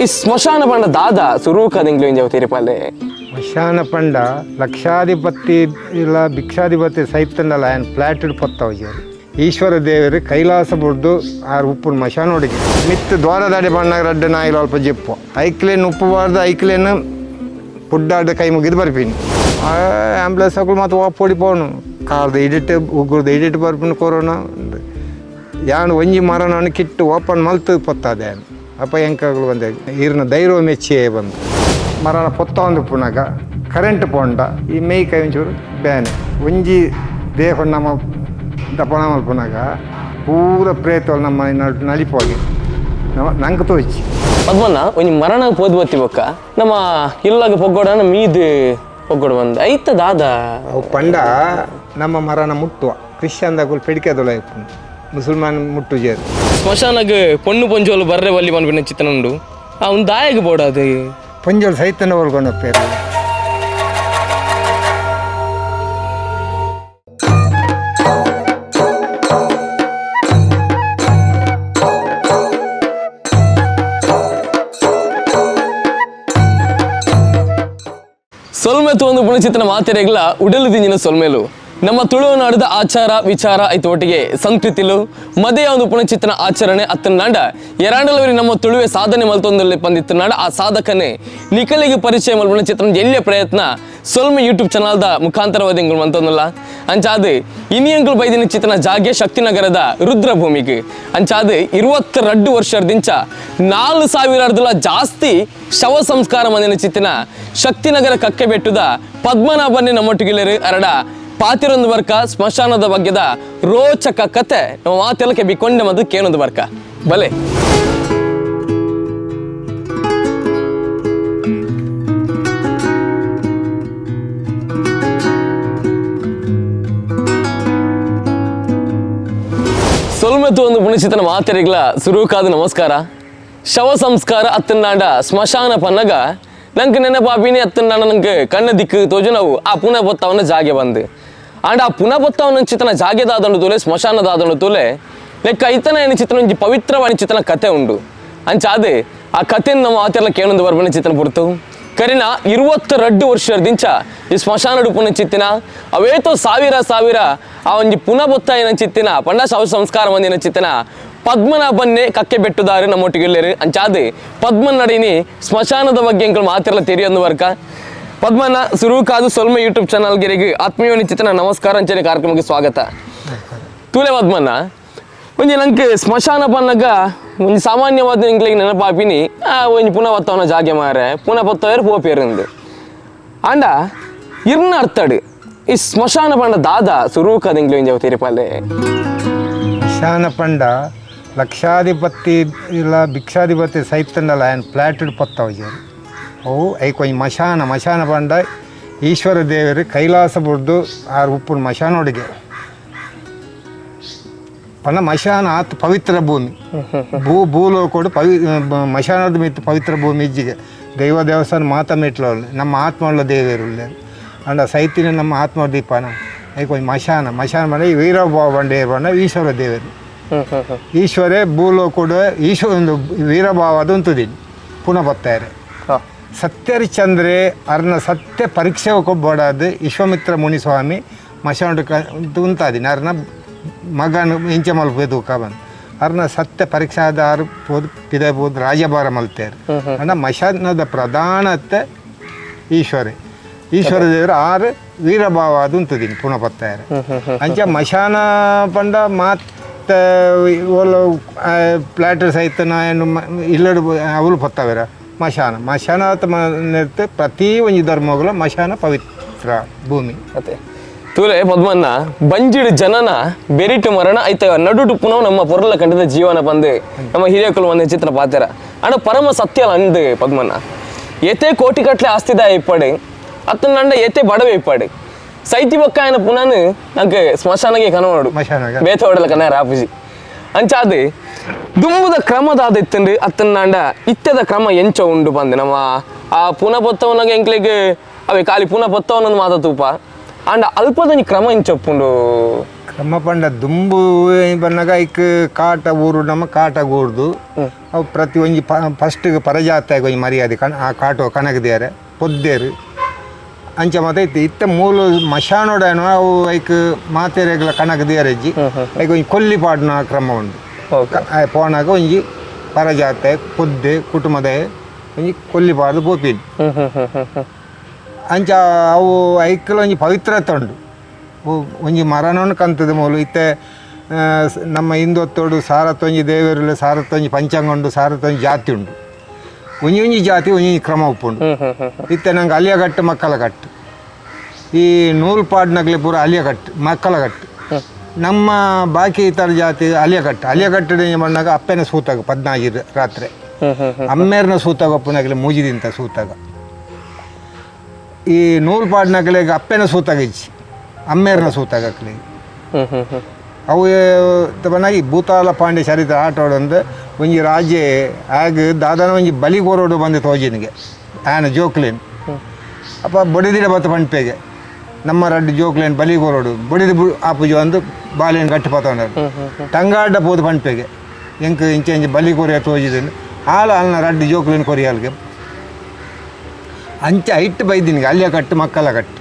ಈ ಸ್ಮಶಾನ ಪಂಡ ದಾದ ಸುರೂಕ ದಿಂಗ್ಲು ಇಂಜವ ತಿರುಪಲ್ಲೆ. ಸ್ಮಶಾನ ಪಂಡ ಲಕ್ಷಾಧಿಪತಿ ಇಲ್ಲ ಭಿಕ್ಷಾಧಿಪತಿ ಸೈತಂಡಲ ఆయన ಫ್ಲಾಟೆಡ್ ಪೊತ್ತವಜರು. ಈಶ್ವರ ದೇವರು ಕೈಲಾಸ ಬುಡ್ದು ಆರು ಉಪ್ಪು ಮಶಾನೋಡಿಗೆ ಮಿತ್ತು ದ್ವಾರದಾಡಿ ಬಣ್ಣ ರಡ್ಡು ನಾಯಿಲು ಅಲ್ಪ ಜಿಪ್ಪು ಐಕ್ಲೇನು ಉಪ್ಪು ಬಾರ್ದು ಐಕ್ಲೇನು ಪುಡ್ಡಾಡು ಕೈ ಮುಗಿದು ಬರ್ಪಿನಿ. ಆಂಬ್ಯುಲೆನ್ಸ್ ಅಕುಲು ಮತ್ತು ಪೊಡಿ ಪೋನು ಕಾರ್ದು ಇಡಿಟ್ಟು ಉಗ್ರದ್ದು ಇಡಿಟ್ಟು ಬರ್ಪಿನ ಕೊರೋನಾ ಯಾನು ಒಂಜಿ ಮರನ ಕಿಟ್ಟು ಓಪನ್ ಮಲ್ತು ಪೊತ್ತಾದೆ ಅಪ್ಪ ಎಂಕಾಗಲು ಬಂದೆ ಈರ್ನ ಧೈರ್ಯ ಮೆಚ್ಚಿಯೇ ಬಂದು ಮರನ ಪೊತ್ತ ಒಂದು ಪುನಗ ಕರೆಂಟ್ ಪೋಂಡ ಈ ಮೇಯ್ ಕೈ ಒಂಚೂರು ಬ್ಯಾನೆ ಒಂಜಿ ದೇಹ ನಮ್ಮ ದಪಣ ಮಲ್ಪುನಗ ಪೂರ ಪ್ರೇತ ನಮ್ಮ ನಲಿಪೋಗಿ ನಮ್ಮ ನಂಗೆ ತೋಚಿ. ಪದ್ಮಣ್ಣ, ಒಂಜಿ ಮರಣ ಪೋದು ಬತ್ತಿ ಬೊಕ್ಕ ನಮ್ಮ ಇಲ್ಲಾಗ ಪೊಗ್ಗೋಡನ ಮೀದು ಪೊಗ್ಗೋಡ ಬಂದು ಐತ ದಾದ ಅವು ಪಂಡ ನಮ್ಮ ಮರಣ ಮುಟ್ಟುವ ಕ್ರಿಶ್ಚಿಯನ್ದಾಗುಲು ಪೆಡಿಕೆದೊಳ ಇಪ್ಪುನು ಮುಸಲ್ಮಾನ್ ಮುಟ್ಟು ಜೇರು. ಸ್ಮಶಾನಗ್ ಪೊಣ್ಣು ಪೊಂಜೋಲು ಬರ್ರೆ ಬಲ್ಲಿ ಪನ್ಪಿನ ಚಿತ್ತನ ಉಂಡು ಆ ಒಂದು ದಾಯಗ ಬೋಡ ಅದು ಪೊಂಜೋಲು ಸೈತನ ಒಳ್ಗೊಂಡು ಪೇರು. ಸೊಲ್ಮೆ ತೋಂದು ಪುಣಚಿತನ ಮಾತೆರೆಗ್ಲ ಉಡಲು ದಿಂಜಿನ ಸೊಲ್ಮೆಲು ನಮ್ಮ ತುಳುನಾಡದ ಆಚಾರ ವಿಚಾರ ಐತ ಒಟ್ಟಿಗೆ ಸಂಸ್ಕೃತಿಲು ಮದೆಯ ಒಂದು ಪುಣಚಿತನ ಆಚರಣೆ ಅತ್ತನಾಡ ಎರಾಂಡಲವರಿ ನಮ್ಮ ತುಳುವೆ ಸಾಧನೆ ಮಲ್ತೊಂದಲ್ಲಿ ಬಂದಿತ್ತನಾಡ ಆ ಸಾಧಕನೇ ನಿಕಲಿಗೆ ಪರಿಚಯ ಮಲ್ ಪುಣಚಿತನ ಎಲ್ಲಿಯ ಪ್ರಯತ್ನ ಸೊಲ್ಮೆ ಯೂಟ್ಯೂಬ್ ಚಾನಲ್ದ ಮುಖಾಂತರವಾದ ಎಂಗಳು ಮಂತೊಂದಲ್ಲ ಅಂಚಾದು ಇನಿಯಂಗಳು ಬೈದಿನ ಚಿತನ ಜಾಗೆ ಶಕ್ತಿನಗರದ ರುದ್ರಭೂಮಿಗೆ ಅಂಚಾದು 22 ವರ್ಷದಿಂಚ 4000 ಜಾಸ್ತಿ ಶವ ಸಂಸ್ಕಾರ ಮಂದಿನ ಚಿತ್ತಿನ ಶಕ್ತಿನಗರ ಕಕ್ಕೆ ಬೆಟ್ಟದ ಪದ್ಮನಾಭನೇ ನಮ್ಮೊಟ್ಟಿಗಿಲ್ಲರು ಅರಡ ಪಾತಿರೊಂದು ಬರ್ಕ ಸ್ಮಶಾನದ ಬಗ್ಗೆದ ರೋಚಕ ಕತೆ ನಮ್ಮ ಮಾತೆಲಕ್ಕೆ ಬಿಕ್ಕೊಂಡೆ ಮತ್ತು ಕೇನೊಂದು ಬರ್ಕ ಬಲೆ. ಸೊಲ್ಮೆತು ಒಂದು ಪುಣಿಚಿತನ ಮಾತೆರಿಗ್ಲ ಸುರೂಕಾದ ನಮಸ್ಕಾರ. ಶವ ಸಂಸ್ಕಾರ ಅತ್ತನಾಂಡ ಸ್ಮಶಾನ ಪನ್ನಗ ನಂಗೆ ನೆನಪಾಪಿನಿ ಅತ್ತನಾಂಡ ನಂಗೆ ಕಣ್ಣ ದಿಕ್ಕು ತೋಜು ನಾವು ಆ ಪುನಃ ಬೊತ್ತವನ ಜಾಗೆ ಬಂದು ಆಂಡ ಆ ಪುನಃ ಬೊತ್ತವನ ಚಿತನ ಜಾಗೆದಾದನು ತೋಲೆ ಸ್ಮಶಾನದಾದನು ತೋಲೆ ಲೆಕ್ಕ ಐತನ ಏನು ಚಿತನ ಒಂಜಿ ಪವಿತ್ರವಾಣಿ ಚಿತನ ಕತೆ ಉಂಡು ಅಂಚಾದೆ ಆ ಕತೆಯನ್ನು ನಮ್ಮ ಆತೆಲ್ಲ ಕೇಳೊಂದು ಬರ್ಬನ ಚಿತನ ಪುರ್ತು ಕರಿನ 22 ವರ್ಷದಿಂಚ ಈ ಸ್ಮಶಾನ ಪುನಃ ಚಿತ್ತಿನ ಅವೇತೋ ಸಾವಿರ ಸಾವಿರ ಆ ಒಂಜಿ ಪುನಃ ಬೊತ್ತಾಯಿನ ಚಿತ್ತಿನ ಪಂಡ ಶವ ಸಂಸ್ಕಾರ ಮಂದಿನ ಚಿತ್ತಿನ ಪದ್ಮನಾಭನ್ನೇ ಕಕ್ಕೆ ಬೆಟ್ಟುದಾರು ನಮ್ಮೊಟ್ಟಿಗೆ ಅಂಚಾದೆ ಪದ್ಮನಡಿನಿ ಸ್ಮಶಾನದ ಬಗ್ಗೆ ಎಂಕಲ್ ಮಾತಿರಲ್ಲ ತೆರಿಯೊಂದು ವರ್ಕ. ಪದ್ಮನ ಸುರುಕಾದು ಸೊಲ್ಮೆ ಯೂಟ್ಯೂಬ್ ಚಾನಲ್ ಗಿರಿಗೆ ಆತ್ಮೀಯ ಚಿತ್ತನ ನಮಸ್ಕಾರ ಅಂಚನೆ ಕಾರ್ಯಕ್ರಮಕ್ಕೆ ಸ್ವಾಗತ. ತೂಲೆ ಪದ್ಮನ್ನ, ಒಂಜಿ ನಂಗೆ ಸ್ಮಶಾನ ಪನ್ನಗ ಒಂಜಿ ಸಾಮಾನ್ಯವಾದ ಎಂಕ್ಲೆಗ್ ನೆನಪಾಪಿನಿ ಆ ಒಂಜಿ ಪುನಃ ಬತ್ತವನ ಜಾಗೆ ಮಾರೆ ಪುನಃ ಬತ್ತವೇರು ಪೋಪೇರಿಂದು ಆಂಡ ಇರ್ನ ಅರ್ಥಡು ಈ ಸ್ಮಶಾನ ಪಂಡ ದಾದ ಸುರೂಕದ ಎಂಕ್ಲೆ ಒಂಜಿ ತಿರುಪಲ್ಲೆ. ಸ್ಮಶಾನ ಪಂಡ ಲಕ್ಷಾಧಿಪತಿ ಇಲ್ಲ ಭಿಕ್ಷಾಧಿಪತಿ ಸೈತಂಡಲ ఆయన ಫ್ಲಾಟೆಡ್ ಪೊತ್ತವಜರು. ಅವು ಐಕ್ ಒಂಜಿ ಮಶಾನ ಮಶಾನ ಪಂಡ ಈಶ್ವರ ದೇವರು ಕೈಲಾಸ ಬುಡ್ದು ಆರು ಉಪ್ಪು ಮಶಾನೋಡಿಗೆ ಪಂಡ ಮಶಾನ ಆತ್ ಪವಿತ್ರ ಭೂಮಿ ಭೂಲೋಕೋಡು ಪವಿ ಮಶಾನದ ಮಿತ್ತು ಪವಿತ್ರ ಭೂಮಿ ಇಜ್ಜಿಗೆ ದೈವ ದೇವಸ್ಥಾನ ಮಾತ ಮೆಟ್ಲೋಳು ನಮ್ಮ ಆತ್ಮವುಳ್ಳ ದೇವರು ಅಂಡ ಸೈತಿನ ನಮ್ಮ ಆತ್ಮ ದೀಪನ ಐಕ್ ಒಂಜಿ ಮಶಾನ ಮಶಾನ ಪಂಡ ಈ ವೀರಭಾವ ಬಂಡೆ ಪಂಡ ಈಶ್ವರ ದೇವರು ಈಶ್ವರೇ ಭೂಲೋಕುಡು ಈಶ್ವರ ಒಂದು ವೀರಭಾವ ಉಂತುದೀನಿ ಪುನಃ ಬತ್ತಾರೆ ಸತ್ಯರಿಚಂದ್ರೆ ಅರ್ನ ಸತ್ಯ ಪರೀಕ್ಷೆ ಕೊಬ್ಬಾಡದು ವಿಶ್ವಾಮಿತ್ರ ಮುನಿಸ್ವಾಮಿ ಮಶಾನ ಉಂತಾದಿನಿ ಅರ್ನ ಮಗನ ಇಂಚ ಮಲ್ಪು ತೂಕ ಬಂದು ಅರ್ನ ಸತ್ಯ ಪರೀಕ್ಷಾದಾರು ಪೋದು ಪಿದೆ ಪೋದು ರಾಜಭಾರ ಮಲ್ತೇರು ಅಂಡ ಮಶಾನದ ಪ್ರಧಾನತೆ ಈಶ್ವರೇ ಈಶ್ವರ ದೇವರು ಆರು ವೀರಭಾವ ಅದು ಉಂತುದೀನಿ ಪುನಃ ಬತ್ತಾರೆ ಅಂಚ ಮಶಾನ ಪಂಡ ಮಾತ್ ಓಲ ಪ್ಲಾಟರ್ ಸಹಿತ ಏನು ಇಲ್ಲಡು ಅವಳು ಪತ್ತವೇರ ಮಶಾನ ಮಶಾನ ಪ್ರತಿ ಒಂಜಿ ಧರ್ಮಗಳ ಮಶಾನ ಪವಿತ್ರ ಭೂಮಿ. ಅತ್ತೆ ತೂಲೆ ಪದ್ಮನ್ನ ಬಂಜಿಡು ಜನನ ಬೆರಿಟು ಮರಣ ಐತ ನಡುಟು ಪುನಃ ನಮ್ಮ ಪೊರಲ ಕಂಡದ ಜೀವನ ಬಂದು ನಮ್ಮ ಹಿರಿಯಕುಲು ಒಂದು ಚಿತ್ರ ಪಾತೆರ ಅಂಡ ಪರಮ ಸತ್ಯ ಅಂದು ಪದ್ಮನ್ನ ಏತೆ ಕೋಟಿ ಕಟ್ಲೆ ಆಸ್ತಿದ ಇಪ್ಪಡು ಅತ್ತನಂಡ ಏತೆ ಬಡವೆ ಇಪ್ಪಡು ಸೈತಿ ಬೊಕ್ಕ ఆయన ಪುನಃ ನಂಗೆ ಸ್ಮಶಾನಗೆ ಕನವಡು ಮಶಾನಗೆ. ಬೇತ ಹೊಡಲ ಕನ ರಾಪುಜಿ ಅಂಚಾದು ದುಂಬುದ ಕ್ರಮದಾದ ಇತ್ತಂಡು ಅತ್ತನಾಂಡ ಇತ್ತದ ಕ್ರಮ ಎಂಚ ಉಂಡು ಬಂದು ನಮ್ಮ ಆ ಪುನಃ ಪೊತ್ತವನಾಗ ಎಂಕ್ಲೆಗ್ ಅವೇ ಖಾಲಿ ಪುನಃ ಪೊತ್ತವನೊಂದು ಮಾತ ತೂಪ ಅಂಡ ಅಲ್ಪದ ಕ್ರಮ ಇಂಚೊಪ್ಪುಂಡು. ಕ್ರಮ ಪಂಡ ದುಂಬು ಬನ್ನಗ ಐಕ್ ಕಾಟ ಊರು ನಮ್ಮ ಕಾಟ ಗೂಡ್ದು ಅವು ಪ್ರತಿ ಒಂಜಿ ಫಸ್ಟ್ ಪರಜಾತ ಒಂಜಿ ಮರ್ಯಾದೆ ಕಣ ಆ ಕಾಟೋ ಕಣಗದೇರೆ ಪೊದ್ದೇರು ಅಂಚ ಮಾತ ಇತ್ತು. ಇತ್ತ ಮೂಲು ಮಶಾನೋಡೇನೋ ಅವು ಐಕ್ ಮಾತೆರೆಗ್ಲ ಕಣಗದೇರಜ್ಜಿ ಐಕ್ ಒಂಜಿ ಕೊಲ್ಲಿ ಪಾಡ್ನ ಕ್ರಮ ಉಂಡು. ಪೋನಾಗ ಒಂಜಿ ಪರಜಾತೆ ಪೊದ್ದೆ ಕುಟುಂಬದ ಒಂಜಿ ಕೊಲ್ಲಿ ಪಾಡ್ದು ಪೋಪಿನಿ. ಅಂಚ ಅವು ಐಕ್ಲ ಒಂಜಿ ಪವಿತ್ರತೆ ಉಂಡು. ಒಂಜಿ ಮರನನ್ನು ಕಂತದ ಮೂಲು ಇತ್ತೆ ನಮ್ಮ ಹಿಂದೊತ್ತೋಡು ಸಾರತ್ತೊಂಜಿ ದೇವರುಲ್ಲ, ಸಾರತ್ತೊಂಜಿ ಪಂಚಾಂಗ ಉಂಡು, ಸಾರತ್ತೊಂಜಿ ಜಾತಿ ಉಂಡು. ಒಂಜಿ ಒಂಜಿ ಜಾತಿ ಒಂಜಿ ಕ್ರಮ ಉಪ್ಪುಂಡು. ಇತ್ತೆ ನಂಗೆ ಅಲಿಯಗಟ್ಟು ಮಕ್ಕಳ ಕಟ್ಟು, ಈ ನೂಲ್ಪಾಡ್ನಗ್ಲೆ ಪೂರ ಅಲಿಯಕಟ್ಟು ಮಕ್ಕಳ ಕಟ್ಟು. ನಮ್ಮ ಬಾಕಿ ಇತರ ಜಾತಿ ಅಲಿಯಕಟ್ಟು. ಅಲಿಯಕಟ್ಟು ಬಣ್ಣಾಗ ಅಪ್ಪನ ಸೂತಾಗ 14 ರಾತ್ರಿ ಅಮ್ಮೇರ್ನ ಸೂತಾಗ ಒಪ್ಪುನಗಲೆ ಮೂಜಿದಿಂತ ಸೂತಾಗ. ಈ ನೂಲ್ಪಾಡ್ನಗಲೆಗೆ ಅಪ್ಪನ ಸೂತಾಗ ಇಚ್ಚಿ ಅಮ್ಮೇರ್ನ ಸೂತಾಗ ಅಕ್ಲೆ ಅವು ತಬನಾಗಿ ಭೂತಾಲ ಪಾಂಡೆ ಚರಿತ್ರೆ ಆಟೋಡಂದು ಒಂಜಿ ರಾಜೆ ಆಗ ದಾದನ ಒಂಜಿ ಬಲಿ ಕೋರೋಡು ಬಂದು ತೋಜಿನಿಗೆ ಆನ ಜೋಕ್ಲೇನ್ ಅಪ್ಪ ಬಡಿದಿಡ ಬತ್ತ ಪಂಪೆಗೆ ನಮ್ಮ ರಡ್ಡು ಜೋಕ್ಲೇನ್ ಬಲಿ ಕೋರೋಡು ಬಡಿದು ಆಪುಜು ಅಂದು ಬಾಲೆನ್ ಗಟ್ಟಿ ಪತೊಂಡರು ತಂಗಾಡ ಪೋದು ಪಂಪೆಗೆ ಎಂಕ್ ಇಂಚೆ ಇಂಚೆ ಬಲಿ ಕೊರಿಯ ತೋಜಿದನು ಆಲ ಅಲ್ನ ರಡ್ಡು ಜೋಕ್ಲೇನ್ ಕೊರಿಯಾಲ್ಗೆ ಅಂಚೆ ಐಟ್ ಬೈದಿನಿಗೆ ಅಲ್ಲಿಯ ಕಟ್ಟು ಮಕ್ಕಳ ಕಟ್ಟು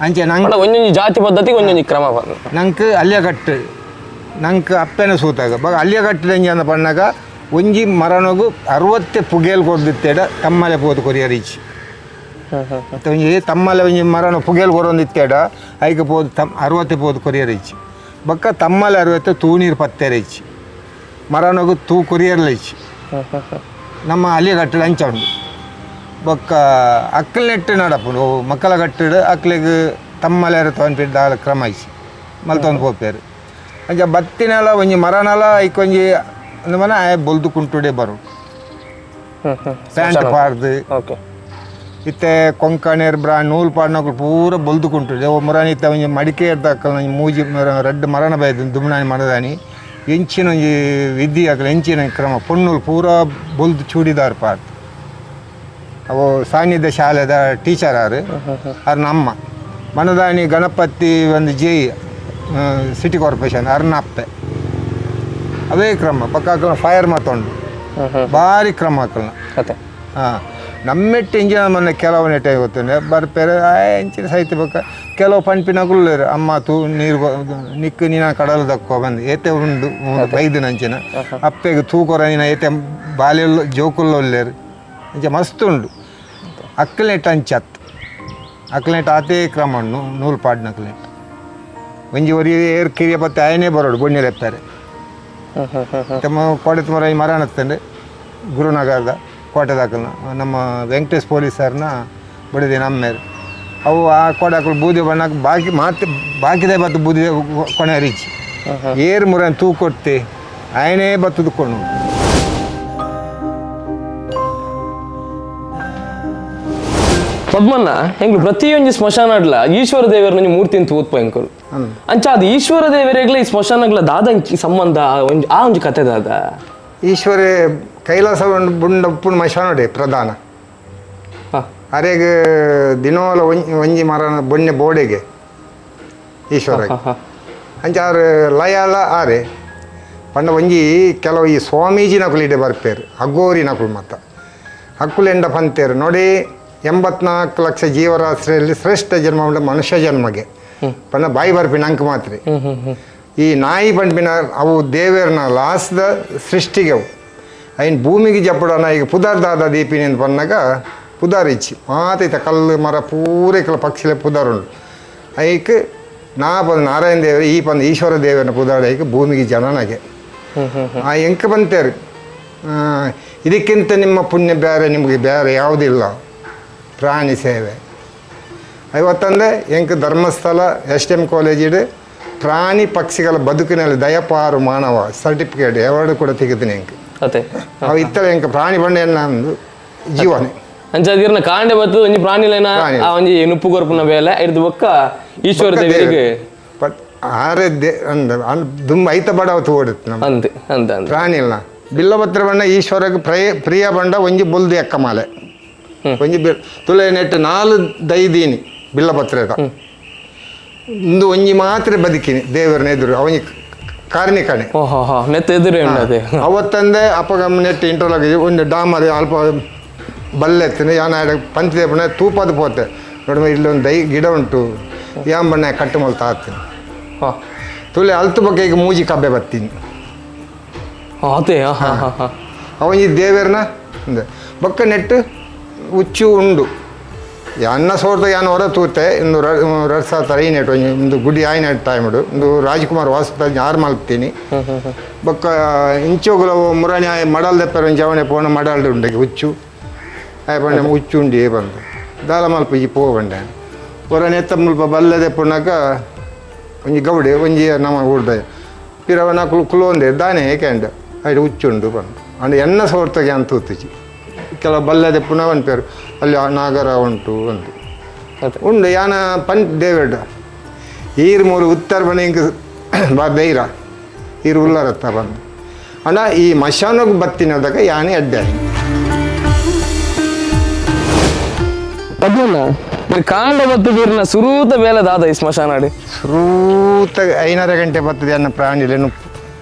ಅಂಚೆ ನಂಗೆ ಒಂಜೊಂಜಿ ಜಾತಿ ಪದ್ಧತಿ ಒಂಜೊಂಜಿ ಕ್ರಮ ನಂಗೆ ಅಲ್ಲಿಯ ಕಟ್ಟು ನಂಗೆ ಅಪ್ಪೆನ ಸೂತಾಗ ಬಗ ಅಲ್ಲಿಯ ಕಟ್ಟಿದಂಜಿ ಅಂದ ಪಣ್ಣಾಗ ಒಂಜಿ ಮರನಗು 60 ಪುಗೇಲ್ ಕೊರ್ದಿತ್ತೇಡ ತಮ್ಮಲೆ ಪೋದು ಕೊರಿಯರ್ ಇಚ್ಚಿ ಮತ್ತು ಒಂಜಿ ತಮ್ಮಲೆ ಒಂಜಿ ಮರನ ಪುಗೇಲ್ ಕೊರೊಂದಿತ್ತೇಡ ಐಕ ಪೋದು ತಮ್ 60 ಪೋದು ಕೊರಿಯರ್ ಇಚ್ಚಿ ಬಕ್ಕ ತಮ್ಮಲೆ 60 ತೂನೀರು ಪತ್ತೇರ ಇಚ್ಚಿ ಮರನಗು ತೂ ಕೊರಿಯರ್ಲ ಇಚ್ಚಿ ನಮ್ಮ ಅಲ್ಲಿಯ ಕಟ್ಟಡ ಅಂಚ ಉಂಡು. ಬೊಕ್ಕ ಅಕ್ಕಲ್ ನೆಟ್ಟು ನಡಪುಂಡು ಮಕ್ಕಳ ಕಟ್ಟಡ ಅಕ್ಲೆಗ್ ತಮ್ಮಲೆ ತೋನ್ಪಿಟ್ಟು ದಾಲ ಕ್ರಮ ಇಚ್ಚಿ ಮಲ್ತೊಂದು ಪೋಪೇರು ಅಂಚ ಬತ್ತಿನಲ ಒಂಜಿ ಮರನಲ ಐಕ್ ಒಂಜಿ ಅಂದ್ ಮನ ಆಯ್ ಬೊಲ್ದು ಕುಂಟುಡೆ ಬರು ಪ್ಯಾಂಟ್ ಪಾರ್ದು. ಓಕೆ ಇತ್ತೆ ಕೊಂಕಣೇರ್ ಬ್ರಾ ನೂಲು ಪಾಡ್ನಕ್ಲು ಪೂರ ಬೊಲ್ದು ಕುಂಟುಡೆ ಓ ಮುರಾನಿ ಇತ್ತೆ ಒಂಜಿ ಮಡಿಕೆ ಅಕ್ಕಲ್ ಒಂಜಿ ಮೂಜಿ ರಡ್ಡು ಮರಣ ಬೈದು ದುಮ್ನಾನಿ ಮರದಾನಿ ಎಂಚಿನ ಒಂಜಿ ವಿಧಿ ಅಕ್ಲ ಎಂಚಿನ ಕ್ರಮ ಪೊಣ್ಣುಲು ಪೂರ ಬೊಲ್ದು ಚೂಡಿದಾರ್ ಪಾರ್ದು. ಅವು ಸಾನ್ನಿಧ್ಯ ಶಾಲೆದ ಟೀಚರ್ ಆರು ಅರ್ನ ಅಮ್ಮ ಮನದಾನಿ ಗಣಪತಿ ಒಂದು J city corporation ಅರ್ನ ಅಪ್ಪೆ ಅವೇ ಕ್ರಮ ಪಕ್ಕ ಫೈರ್ ಮಾತೊಂಡು ಭಾರಿ ಕ್ರಮ ಹಾಕಲ್ನ. ಹಾಂ ನಮ್ಮೆಟ್ಟು ಇಂಜಿನ ಮೊನ್ನೆ ಕೆಲವು ನೆಟ್ಟೆ ಗೊತ್ತುಂಡೆ ಬರ್ಪೇರು ಎಂಚಿನ ಸಹಿತ ಬೊಕ್ಕ ಕೆಲವು ಪಂಪಿನಗುಲ್ಲೇರು ಅಮ್ಮ ತೂ ನೀರು ನಿಕ್ಕು ನೀನ ಕಡಲು ದಕ್ಕೋ ಬಂದು ಏತೆ ಉಂಡು ಬೈದು ನಂಚಿನ ಅಪ್ಪೆಗೆ ತೂಕೊರ ನೀನ ಏತೆ ಬಾಲ್ಯಲ್ಲೋ ಜೋಕುಲ್ಲೋ ಉಲ್ಲೇರು ಅಂಚೆ ಮಸ್ತ್ ಉಂಡು. ಅಕ್ಕಲೆಟ್ ಅಂಚತ್ ಅಕ್ಕಲೆಟ್ ಆತೇ ಕ್ರಮ ಉಂಡು ನೂಲು ಪಾಡ್ನ ಅಕ್ಕಲೆಟ್ ಒಂಜಿ ಒರಿ ಏರ್ ಕಿರಿಯ ಪತ್ತೆ ಆಯನೇ ಬರೋಡು ಬೊಣ್ಣೆಲೆಪ್ಪಾರೆ ತಮ್ಮ ಕೋಟೆ ತುಮರ ಈ ಮರಣ ಗುರುನಗರದ ಕೋಟೆ ದಾಖಲ್ನ ನಮ್ಮ ವೆಂಕಟೇಶ್ ಪೊಲೀಸರ್ನ ಬಡಿದೆ ನಮ್ಮೇರು ಅವು ಆ ಕೋಟೆ ಹಾಕಲು ಬೂದಿ ಬಣ್ಣಕ್ಕೆ ಬಾಕಿ ಮಾತೆ ಬಾಕಿದೆ ಬತ್ತು ಬೂದಿ ಕೊನೆ ರಿಚಿ ಏರು ಮುರನ್ ತೂ ಕೊಡ್ತೆ ಆಯನೇ ಬತ್ತದ ಕೊಣು. ಪದ್ಮನ್ನ ಹೆಂಗ್ಲು ಪ್ರತಿಯೊಂಜಿ ಸ್ಮಶಾನಡ್ಲ ಈಶ್ವರ ದೇವರ ಒಂಜಿ ಮೂರ್ತಿ ಅಂತ ಓದ್ಪ ಎಂಕುಲು ಅಂಚ ಅದು ಈಶ್ವರ ದೇವರೆಗ್ಲ ಈ ಸ್ಮಶಾನಗ್ಲ ದಾದಂಚಿ ಸಂಬಂಧ ಒಂಜಿ ಆ ಒಂಜಿ ಕತೆ ದಾದ. ಈಶ್ವರ ಕೈಲಾಸ ಬುಂಡ ಉಪ್ಪುನ ಮಶಾನೋಡೆ ಪ್ರಧಾನ ಅರೆಗ್ ದಿನೋಲ ಒಂಜಿ ಮರನ ಬೊಣ್ಣೆ ಬೋಡೆಗೆ ಈಶ್ವರ ಅಂಚ ಆರು ಲಯಾಲ ಆರೆ ಪಂಡ ಒಂಜಿ ಕೆಲವು ಈ ಸ್ವಾಮೀಜಿ ನಕುಲು ಇಡೆ ಬರ್ಪೇರು ಅಗೋರಿ ನಕುಲು ಮತ್ತ ಅಕ್ಕುಲು ಎಂಡ ಪಂತೇರು ನೋಡಿ 84 ಲಕ್ಷ ಜೀವರಾಶಿಯಲ್ಲಿ ಶ್ರೇಷ್ಠ ಜನ್ಮ ಉಂಡ ಮನುಷ್ಯ ಜನ್ಮಗೆ ಪಂಡ ಬಾಯಿ ಬರ್ಪಿನ ಅಂಕ ಮಾತ್ರ ಈ ನಾಯಿ ಪಂಪಿನ ಅವು ದೇವೇರ್ನ ಲಾಸ್ದ ಸೃಷ್ಟಿಗೆ ಅವು ಐನ್ ಭೂಮಿಗೆ ಜಪ್ಪಡನ ಈಗ ಪುದಾರ್ ದಾದ ದೀಪಿನಿ ಅಂತ ಪನ್ನಾಗ ಪುದಾರ್ ಇಚ್ಚಿ ಮಾತೈತ ಕಲ್ಲು ಮರ ಪೂರ ಕೆಲ ಪಕ್ಷಿಲೆ ಪುದಾರ್ ಉಂಡು ಐಕ್ ನಾ ಪಂದ್ ನಾರಾಯಣ ದೇವರು ಈ ಪಂದ್ ಈಶ್ವರ ದೇವರನ ಪುದಾರ್ ಐಕ್ ಭೂಮಿಗೆ ಜನನಾಗೆ ಆ ಎಂಕ ಬಂತೇರು ಇದಕ್ಕಿಂತ ನಿಮ್ಮ ಪುಣ್ಯ ಬೇರೆ ನಿಮಗೆ ಬೇರೆ ಯಾವುದಿಲ್ಲ ಪ್ರಾಣಿ ಸೇವೆ. ಐವತ್ತಂದರೆ ಎಂಕ ಧರ್ಮಸ್ಥಳ SDM ಕಾಲೇಜಿಡು ಪ್ರಾಣಿ ಪಕ್ಷಿಗಳ ಬದುಕಿನಲ್ಲಿ ದಯಪಾರು ಮಾನವ ಸರ್ಟಿಫಿಕೇಟ್ ಅವಾರ್ಡ್ ಕೂಡ ತೆಗೆದಿನಿ ಎಂಕ್. ಅದೇ ಅವು ಇತ್ತಲ ಎಂಕ ಪ್ರಾಣಿ ಬಂಡೆ ಅಂದು ಜೀವನೆ ಅಂಚಾದಿರ್ನ ಕಾಂಡೆ ಬತ್ತು ಒಂಜಿ ಪ್ರಾಣಿಲೇನ ಆ ಒಂಜಿ ನುಪ್ಪು ಕೊರ್ಪುನ ಬೇಲೆ ಇರ್ದು ಬೊಕ್ಕ ಈಶ್ವರ ದೇವರಿಗೆ ಬಟ್ ಆರೆ they ಅಂದ ದುಂಬ ಐತ ಬಡವ ತೋಡುತ್ತೆ ನಮ್ಮ ಅಂದ್ ಅಂದ್ ಅಂದ್ ಪ್ರಾಣಿ ಇಲ್ಲ ಬಿಲ್ಲಪತ್ರ ಬಣ್ಣ ಈಶ್ವರಗೆ ಪ್ರಿಯ ಪ್ರಿಯ ಬಂಡ ಒಂಜಿ ಬೊಲ್ದು ಎಕ್ಕಮಾಲೆ ಒಂಜಿ ಬಿಲ್ ತುಲೆ ನೆಟ್ಟು 4 ದೈದೀನಿ ಬಿಲ್ಲಪತ್ರದ ಇಂದು ಒಂಜಿ ಮಾತ್ರ ಬದುಕಿನಿ ದೇವರನ್ನ ಎದುರು ಅವನಿ ಕಾರಣಿಕಣೆ. ಓಹೋ ಹಾ, ನೆತ್ತ ಎದುರು ಅದೇ. ಅವತ್ತಂದೆ ಅಪ್ಪಗಮ್ಮ ನೆಟ್ ಇಂಟರ್ಲಾಗ್ ಒಂದು ಡಾಮರ್ ಅಲ್ಪ ಬಲ್ಲೆತ್ತಿನ ಯಾನ ಪಂಚದೇಪಣ ತೂಪದ ಪೋತೆ ನೋಡ ಇಲ್ಲೊಂದು ದೈ ಗಿಡ ಉಂಟು ಯಾನ್ ಬಣ್ಣ ಕಟ್ಟು ಮಲ್ತ ಹಾಕ್ತೀನಿ. ತುಲೆ ಅಲ್ತು ಬಗ್ಗೆ ಈಗ ಮೂಜಿ ಕಬ್ಬೆ ಬತ್ತೀನಿ. ಅದೇ ಹಾ ಹಾ ಹಾ. ಅವನಿ ದೇವರನ್ನ ಬೊಕ್ಕ ನೆಟ್ಟು ಉಚ್ಚು ಉಂಡು ಅನ್ನ ಸೋರ್ದ ಯಾನ್ ಹೊರ ತೂತೆ ಇಂದು ರಡ್ಸ ತರೈ ನೆಟ್ಟು ಒಂದು ಗುಡಿ ಆಯ್ನ ಟೈಮ್ ಒಂದು ರಾಜ್ಕುಮಾರ್ ವಾಸ ಯಾರು ಮಲ್ತೀನಿ. ಬೊಕ್ಕ ಇಂಚೋಗುಲ ಮುರಾಣಿ ಆಯ್ ಮಡಲ್ ದೆಪ್ಪರ ಜವಣೆ ಪೋಣ ಮಡಲ್ಡು ಉಂಡಗೆ ಉಚ್ಚು ಆಯ್ ಪಂಡೆ ಉಚ್ಚು ಉಂಡಿ ಬಂದು ದಾಲ ಮಲ್ಪುಜಿ ಪೋ ಬಂಡೆ ಹೊರನೆ ಎತ್ತ ಮುಲ್ಪ ಬಲ್ಲದೆ ಪುನಕ ಒಂಜಿ ಗೌಡೆ ಒಂಜಿ ನಮ್ಮ ಊರ್ದ ಪಿರವನ ಕುಲು ಕುಲೋಂದೆ ದಾನೆ ಏಕೆಂಡ ಐಡು ಉಚ್ಚುಂಡು ಬಂದು ಅಂಡ್ ಎನ್ನ ಸೋರ್ತಗೆ ಅಂತ ತೂತುಜಿ ಕೆಲವು ಬಲ್ಲದೆ ಪುನಃ ಪೇರು ಅಲ್ಲಿ ನಾಗರ ಉಂಟು ಒಂದು ಉಂಡು ಯಾನ ಪನ್ ದೇವೇಡ ಈರು ಮೂರು ಉತ್ತರ ಬಣ ಇಂಕ್ ಬಾ ದೈರ ಈರು ಉಲ್ಲರತ್ತ ಬಂದು ಅಣ್ಣ ಈ ಮಶಾನಗ್ ಬತ್ತಿನದಾಗ ಯಾನೆ ಅಡ್ಡೆ. ಪದ್ಮಣ್ಣ ಕಾಂಡ ಬತ್ತು ಬೀರ್ನ ಸುರೂತ ಬೇಲೆ ದಾದ ಈ ಸ್ಮಶಾನಾಡು? ಸುರೂತ 5:30 ಗಂಟೆ ಬರ್ತದೆ ಅನ್ನ ಪ್ರಾಣಿಲೇನು.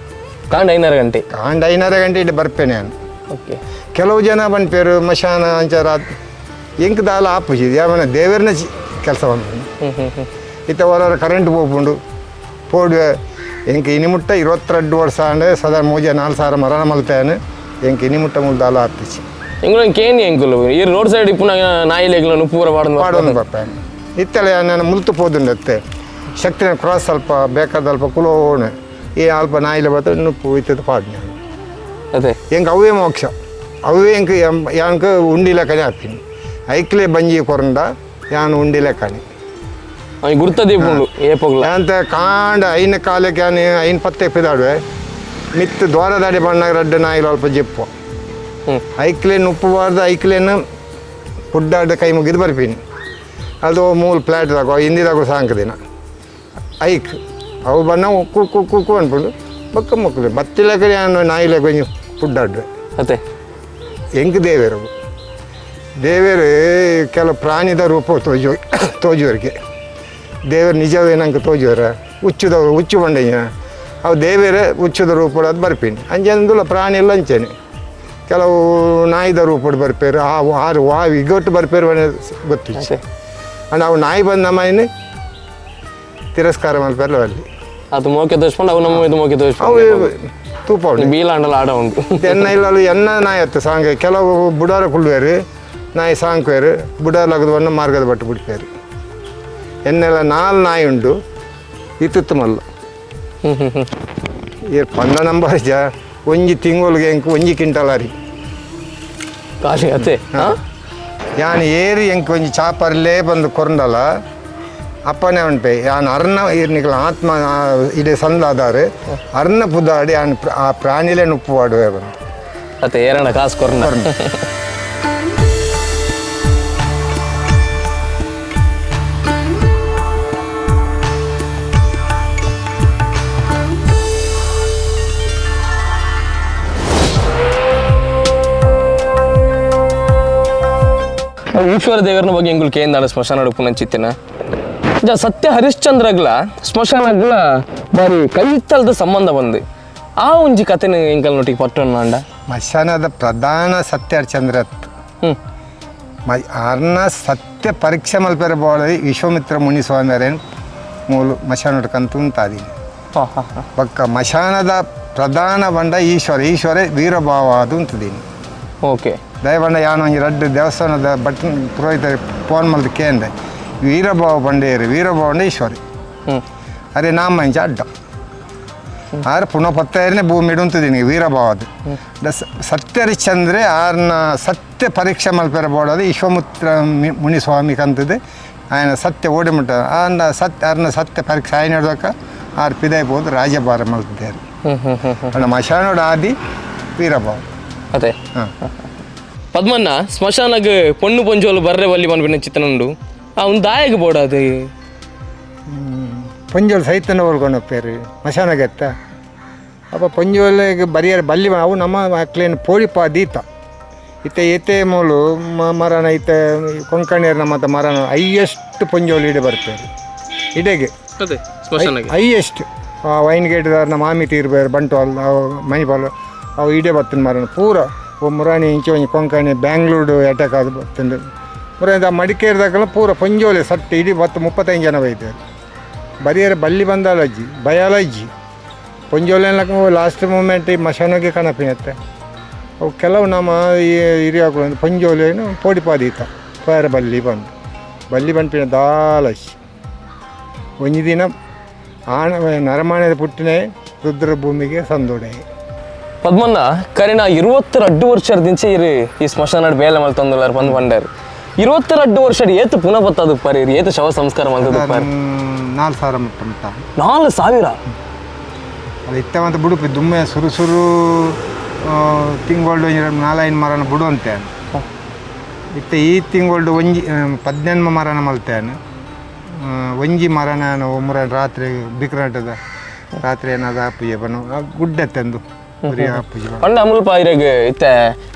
ಕಾಂಡ 5:30 ಗಂಟೆ? ಕಾಂಡ 5:30 ಗಂಟೆ ಇಲ್ಲಿ ಬರ್ಪೇನೆ ನಾನು. ಓಕೆ. ಕೆಲವು ಜನ ಬಂದ್ಪೇರು ಮಶಾನ ಅಂಚಾರ ಎಂಕ್ ದಾಲ ಆಪುಜಿ ಯಾವನ ದೇವರನ್ನ ಕೆಲಸ ಬಂದು ಇತ್ತ ಹೊರ ಕರೆಂಟ್ ಹೋಗ್ಬುಂಡು ಪೋಡುವೆ ಎಂಕ್ ಇನಿ ಮುಟ್ಟ 22 ವರ್ಷ ಅಂಡೆ ಸದಾ ಮೂಜೆ 4,000 ಮರಣ ಮಲ್ತೇನೆ ಎಂಕ್ ಇನಿ ಮುಟ್ಟ ಮುಲ್ ದಾಲ ಆಪಿಸಿ. ಎಂಗುಲ ಕೇನಿ ಎಂಕುಲು ಈ ರೋಡ್ ಸೈಡ್ ಇಪ್ಪುನ ನಾಯಿಲೆಗ್ಲ ಪೂರ ಪಾಡೊಂದು ಪಾಡೊಂದು ಬರ್ಪೇನೆ ಇತ್ತಲೆ ನಾನು ಮುಲ್ತು ಪೋದುಂಡತ್ತೆ ಶಕ್ತಿನ ಕ್ರಾಸ್ ಸ್ವಲ್ಪ ಬೇಕಾದ ಅಲ್ಪ ಕುಲೋಣೆ ಈ ಅಲ್ಪ ನಾಯಿಲೆ ಬತ್ತ ನುಪ್ಪು ಇತ್ತದ ಪಾಡ್ನೆ. ಅದೇ ಎಂಕ್ ಅವೇ ಮೋಕ್ಷ ಅವೇ ಎಂಕ್ ಯಾಂಕ್ ಉಂಡಿ ಲೆಕ್ಕನೆ ಹಾಕ್ತೀನಿ ಐಕ್ಲೆ ಬಂಜಿ ಕೊರಂಡ ಯಾನ್ ಉಂಡಿ ಲೆಕ್ಕನೆ ಅವನಿಗೆ ಗುರ್ತ ದೀಪುಂಡು ಏಪೊಗ್ಲ ಯಾಂತ ಕಾಂಡ ಐನ ಕಾಲಕ್ಕೆ ಯಾನ್ ಐನ್ ಪತ್ತೆ ಪಿದಾಡುವೆ ಮಿತ್ತು ದ್ವಾರದಾಡಿ ಬಣ್ಣ ರಡ್ಡ ನಾಯಿಲು ಅಲ್ಪ ಜಿಪ್ಪು ಐಕ್ಲೆ ನುಪ್ಪು ಬಾರ್ದು ಐಕ್ಲೇನು ಪುಡ್ಡಾಡ ಕೈ ಮುಗಿದು ಬರ್ಪೀನಿ ಅದು ಮೂಲ ಫ್ಲಾಟ್ ದಾಗೋ ಹಿಂದಿದಾಗೋ ಸಾಂಕ ದಿನ ಐಕ್ ಅವು ಬಣ್ಣ ಕು ಕು ಕು ಕು ಅನ್ಕೊಂಡು ಬಕ್ಕ ಮಕ್ಕಳು ಬತ್ತಿಲಕ ಯಾನ್ ನಾಯಿಲೆ ಕೊಂಚ ಪುಡ್ಡಾಡುವೆ. ಅದೇ ಎಂಕ್ ದೇವೇರು ದೇವೇರು ಕೆಲವು ಪ್ರಾಣಿದ ರೂಪ ತೋಜುವರಿಗೆ ದೇವರು ನಿಜವೇನಂಕ ತೋಜುವರ ಉಚ್ಚುದವರು ಉಚ್ಚು ಬಂಡೆಯ ಅವು ದೇವೇರೆ ಉಚ್ಚುದ ರೂಪದ ಅದು ಬರ್ಪೀನಿ ಅಂಚೆಂದುಲ ಪ್ರಾಣಿ ಎಲ್ಲ ಅಂಚೇನೆ ಕೆಲವು ನಾಯಿದ ರೂಪಡ್ ಬರ್ಪೇರು ಆ ಆರು ವಾ ಇಗೊಟ್ಟು ಬರ್ಪೇರು ಗೊತ್ತಿತ್ತು ಅಂಡ್ ಅವು ನಾಯಿ ಬಂದ ನಮ್ಮನೆ ತಿರಸ್ಕಾರ ಮಲ್ಪೇರ್ಲ ಅಲ್ಲಿ ಅದು ಮೋಕೆ ತೋರಿಸ್ಕೊಂಡು ಅವು ನಮ್ಮ ಇದು ಮೋಕೆ ಅವು ತೋರಿಸ್ಕೊಂಡು ತೂಪ ಉಂಟು ಬೀಲಾಂಡಲ ಆಡ ಉಂಟು. ಎನ್ನ ಇಲ್ಲ ಎನ್ನ ನಾಯಿ ಅತ್ತು ಸಾಂಗ್ ಕೆಲವು ಬುಡಾರ ಕುಳ್ಳುವೇರು ನಾಯಿ ಸಾಂಕ್ವೇರು ಬುಡಾರ ಲಗದವನ್ನು ಮಾರ್ಗದ ಬಟ್ಟು ಬಿಡ್ಪೇರು ಎನ್ನೆಲ್ಲ 4 ನಾಯಿ ಉಂಟು ಇತ್ತಿತ್ತು ಮಲ್ಲ ಈ ಪಂದ ನಂಬರ್ ಜ ಒಂಜಿ ತಿಂಗಳಿಗೆ ಎಂಕ್ ಒಂಜಿ ಕ್ವಿಂಟಲ್ ಅರಿ ಖಾಲಿ ಅತ್ತೆ. ಯಾನ್ ಏರಿ ಎಂಕ್ ಒಂಜಿ ಚಾಪರ್ಲೇ ಬಂದು ಕೊರಂಡಲ ಅಪ್ಪನೇ ಉಂಟೆ ಯಾನ್ ಅರ್ಣ ಇರ್ನಿಕಲ ಆತ್ಮ ಇಡೀ ಸಂದಾದಾರು ಅರ್ಣ ಪುದಾಡಿ ಯಾನ್ ಆ ಪ್ರಾಣಿಲೇ ನುಪ್ಪು ಆಡುವೆ ಬಂದು ಅತ್ತೆ ಏರಣ ಕಾಸು ಕೊರ್ನ. ಈಶ್ವರ ದೇವರನ ಬಗ್ಗೆ ಎಂಗುಲ್ ಕೇಂದ್ರ ಸ್ಮಶಾನ ಉಪ್ಪುನಂಚಿತ್ತಿನ ಜ ಸತ್ಯ ಹರಿಶ್ಚಂದ್ರಗ್ಲ ಸ್ಮಶಾನಗ್ಲ ಬಾರಿ ಕೈತಲ್ದ ಸಂಬಂಧ ಬಂದು ಆ ಒಂಜಿ ಕಥೆನ ಎಂಕಲ್ ನೊಟ್ಟಿಗೆ ಪಟ್ಟೊಂಡ. ಮಶಾನದ ಪ್ರಧಾನ ಸತ್ಯ ಹರಿಶ್ಚಂದ್ರ ಅರ್ನ ಸತ್ಯ ಪರೀಕ್ಷೆ ಮಲ್ಪೆರ ಬೋಳ ವಿಶ್ವಾಮಿತ್ರ ಮುನಿ ಸ್ವಾಮಿಯರೇನು ಮೂಲ ಮಶಾನೋಟಕ್ಕಂತ ಉಂಟಾದೀನಿ. ಬಕ್ಕ ಮಶಾನದ ಪ್ರಧಾನ ಬಂಡ ಈಶ್ವರ ಈಶ್ವರ ವೀರಭಾವ ಅದು ಉಂಟದೀನಿ. ಓಕೆ. ದಯಬಂಡ ಯಾನು ಒಂಜಿ ರಡ್ಡು ದೇವಸ್ಥಾನದ ಭಟ್ ಪುರೋಹಿತ ಫೋನ್ ಮಲ್ದು ಕೇಂದ್ರ ವೀರಭಾವ ಬಂಡೇರು ವೀರಭಾವ ಬಂಡ ಈಶ್ವರಿ ಅರೆ ನಾಮ ಇಂಚ ಅಡ್ಡ ಆರು ಪುನಃ ಪತ್ತೇರನೇ ಭೂಮಿ ಇಡುಂತದೀನಿ ವೀರಭಾವ ಅದು ಸತ್ಯರಿಶ್ಚಂದ್ರೆ ಆರ್ನ ಸತ್ಯ ಪರೀಕ್ಷೆ ಮಲ್ಪೆರ ಬೋಡದು ವಿಶ್ವಮಿತ್ರ ಮುನಿಸ್ವಾಮಿ ಕಂತದೆ ఆయన ಸತ್ಯ ಓಡಿಮುಟ್ಟ ಆರ್ನ ಸತ್ಯ ಆರ್ನ ಸತ್ಯ ಪರೀಕ್ಷೆ ಆಯ್ನ ಹಿಡ್ದಕ್ಕ ಆರು ಪಿದಾಯ್ಬೋದು ರಾಜ್ಯಭಾರ ಮಲ್ತಿದ್ದಾರೆ. ಅಣ್ಣ ಮಶಾನೋಡ ಆದಿ ವೀರಭಾವ. ಅದೇ ಹಾಂ. ಪದ್ಮಣ್ಣ ಸ್ಮಶಾನಗ್ ಪೊಣ್ಣು ಪೊಂಜೋಲು ಬರ್ರೆ ಬಲ್ಲಿ ಮನ್ಪಿನ ಚಿತ್ತನುಂಡು ಆ ಒಂದು ದಾಯಗ ಬೋಡ ಅದು ಪೊಂಜೋಲು ಸೈತನ ಒಳ್ಕೊಂಡು ಹೋಗ್ತಾರೆ ಮಶಾನಗೆತ್ತ ಅಪ್ಪ ಪೊಂಜೋಲಿಗೆ ಬರಿಯರ್ ಬಲ್ಲಿ ಅವು ನಮ್ಮ ಮಕ್ಳೇನು ಪೋಳಿಪ ದೀತ ಇತ್ತೆ ಎತ್ತೆ ಮೂಲು ಮರಣ ಇತ್ತೆ ಕೊಂಕಣಿಯರ್ ನಮ್ಮ ಮರಣ ಹೈಯೆಸ್ಟ್ ಪೊಂಜೋಲು ಇಡೆ ಬರ್ತಾರೆ. ಇಡೆಗೆ ಅದೇ ಸ್ಮಶಾನಗೆ ಹೈಯೆಸ್ಟ್. ಆ ವೈನ್ ಗೇಟ್ದಾರ್ನ ಮಾಮಿ ತೀರ್ಬೇರು ಬಂಟ್ವಾಲ್ ಮಣಿಪಾಲ್ ಅವು ಇಡೇ ಬತ್ತಿನ ಮರಣ ಪೂರ. ಓ ಮುರಾಣಿ ಇಂಚೆ ಒಂಜಿ ಕೊಂಕಣಿ ಬ್ಯಾಂಗ್ಳೂರು ಅಟ್ಯಾಕ್ ಆದ್ ಬತ್ತಂದು ಮುರಾಣಿ ಆ ಮಡಿಕೇರಿದಾಗಲ ಪೂರ ಪೊಂಜೋಲೆ ಸಟ್ ಇಡೀ ಬತ್ತು 35 ಜನ ಬೈತಾರೆ. ಬರಿಯರೆ ಬಲ್ಲಿ ಬಂದಾಲ ಅಜ್ಜಿ ಭಯಾಲ ಅಜ್ಜಿ ಪೊಂಜೋಲೆ ಲಾಸ್ಟ್ ಮೂಮೆಂಟ್ ಈ ಮಶಾನಗೆ ಕಣಪಿನತ್ತೆ. ಅವು ಕೆಲವು ನಮ್ಮ ಈ ಹಿರಿಯಾಕುಲು ಅಂದ್ರೆ ಪೊಂಜೋಲೇನು ಪೋಡಿಪಾದೀತ ಪೇರ ಬಲ್ಲಿ ಬಂದು ಬಲ್ಲಿ ಬಂಪಿನ ದಾಲಶ್. ಒಂಜಿ ದಿನ ಆಣ ನರಮಾಣದ ಪುಟ್ಟಿನೇ ರುದ್ರ ಭೂಮಿಗೆ ಸಂದೋಡೆ. ಪದ್ಮನ್ನ ಕರಿನ 22 ವರ್ಷದ ಇರು ಈ ಸ್ಮಶಾನ ಬೇಲೆ ಮಲ್ತೊಂದುಲ್ಲಾರ ಬಂದು ಬಂಡಾರು. 22 ವರ್ಷ ಏತು ಪುನಃ ಬತ್ತದು ಪರಿ ಏತು ಶವ ಸಂಸ್ಕಾರ ಮಲ್ತದು ಪರಿ? 4000 ಮುಟ್ಟ ಮುಟ್ಟ. 4000? ಅದು ಇತ್ತ ಮತ್ತೆ ಬುಡುಪಿ ದುಮ್ಮೆ ಸುರು ಸುರು ತಿಂಗಳು ನಾಲೈದು ಮರನ ಬುಡು ಅಂತೆ. ಇತ್ತ ಈ ತಿಂಗಳು ಒಂಜಿ 18 ಮರನ ಮಲ್ತೇನೆ. ಒಂಜಿ ಮರನ ಒಮ್ಮರ ರಾತ್ರಿ ಬಿಕ್ರಾಟದ ರಾತ್ರಿ ಏನಾದ ಪೂಜೆ ಬನ್ನು ಗುಡ್ಡೆ ತಂದು ಪೂಜೆ. ಪಂಡ ಅಮುಲ್ಪ ಇರೆಗ್ ಇತ್ತೆ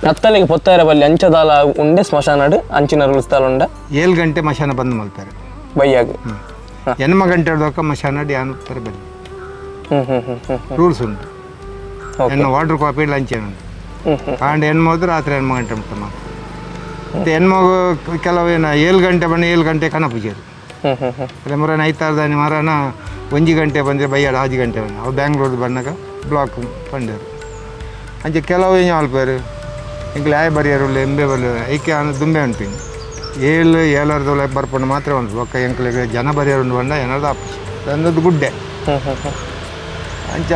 ನತ್ತಲಿಗೆ ಪೊತ್ತಾರ ಬಲ್ಲಿ ಅಂಚದಾಲ ಉಂಡೆ ಸ್ಮಶಾನಡು ಅಂಚಿನ ರುಳಿಸ್ತಾಲ ಉಂಡೆ. 7 ಗಂಟೆ ಮಶಾನ ಬಂದ್ ಮಲ್ತಾರೆ. ಬೈಯಾಗ ಎನ್ಮ ಗಂಟೆ ಹಿಡ್ದಕ್ಕ ಮಶಾನ ಡ್ಯಾನ್ ಬಲ್ಲಿ. ಹ್ಮ್ ಹ್ಮ್ ಹ್ಮ್ ಹ್ಮ್ ರೂಲ್ಸ್ ಉಂಟು. ಎಣ್ಣ water copy lunch ಏನು ಕಾಂಡ ಹೆಣ್ಮಗು ರಾತ್ರಿ ಎಣ್ಮ ಗಂಟೆ ಮುಟ್ಟ ಮಾತ್ರ. ಮತ್ತು ಹೆಣ್ಮಗು ಕೆಲವು ಏನು 7 ಗಂಟೆ ಬಂದು 7 ಗಂಟೆ ಕಣ ಪೂಜೆ. ಹ್ಮ್ ಹ್ಮ್ ಹ್ಮ್ ಅದೇ ಮರನ ಐತಾರದಾನಿ ಮರನ 1 ಗಂಟೆ ಬಂದರೆ ಬೈಯಾಡ 5 ಗಂಟೆ ಬಂದ ಅವು ಬ್ಯಾಂಗ್ಳೂರು ಬಂದಾಗ ಬ್ಲಾಕ್ ಬಂದರು. ಅಂಚೆ ಕೆಲವು ಏನು ಅಲ್ಪೇರು ಎಂಕ್ಲೆ ಆಯ್ ಬರಿಯರು ಎಂಬೆ ಬಲ್ಲ ಐಕೆ ಆನ ದುಂಬೆ ಉಂಟಿನಿ 7 7 ಬರ್ಪಂಡು ಮಾತ್ರ ಉಂಟು. ಒಕ್ಕ ಎಂಕ್ಲೆಗೆ ಜನ ಬರಿಯರು ಉಂಡು ಬಂದ ಏನಾದ್ರು ಆಪುಜಿ ಅಂದದ್ದು ಗುಡ್ಡೆ. ಹ್ಮ್ ಹ್ಮ್ ಹ್ಮ್ ಅಂಚ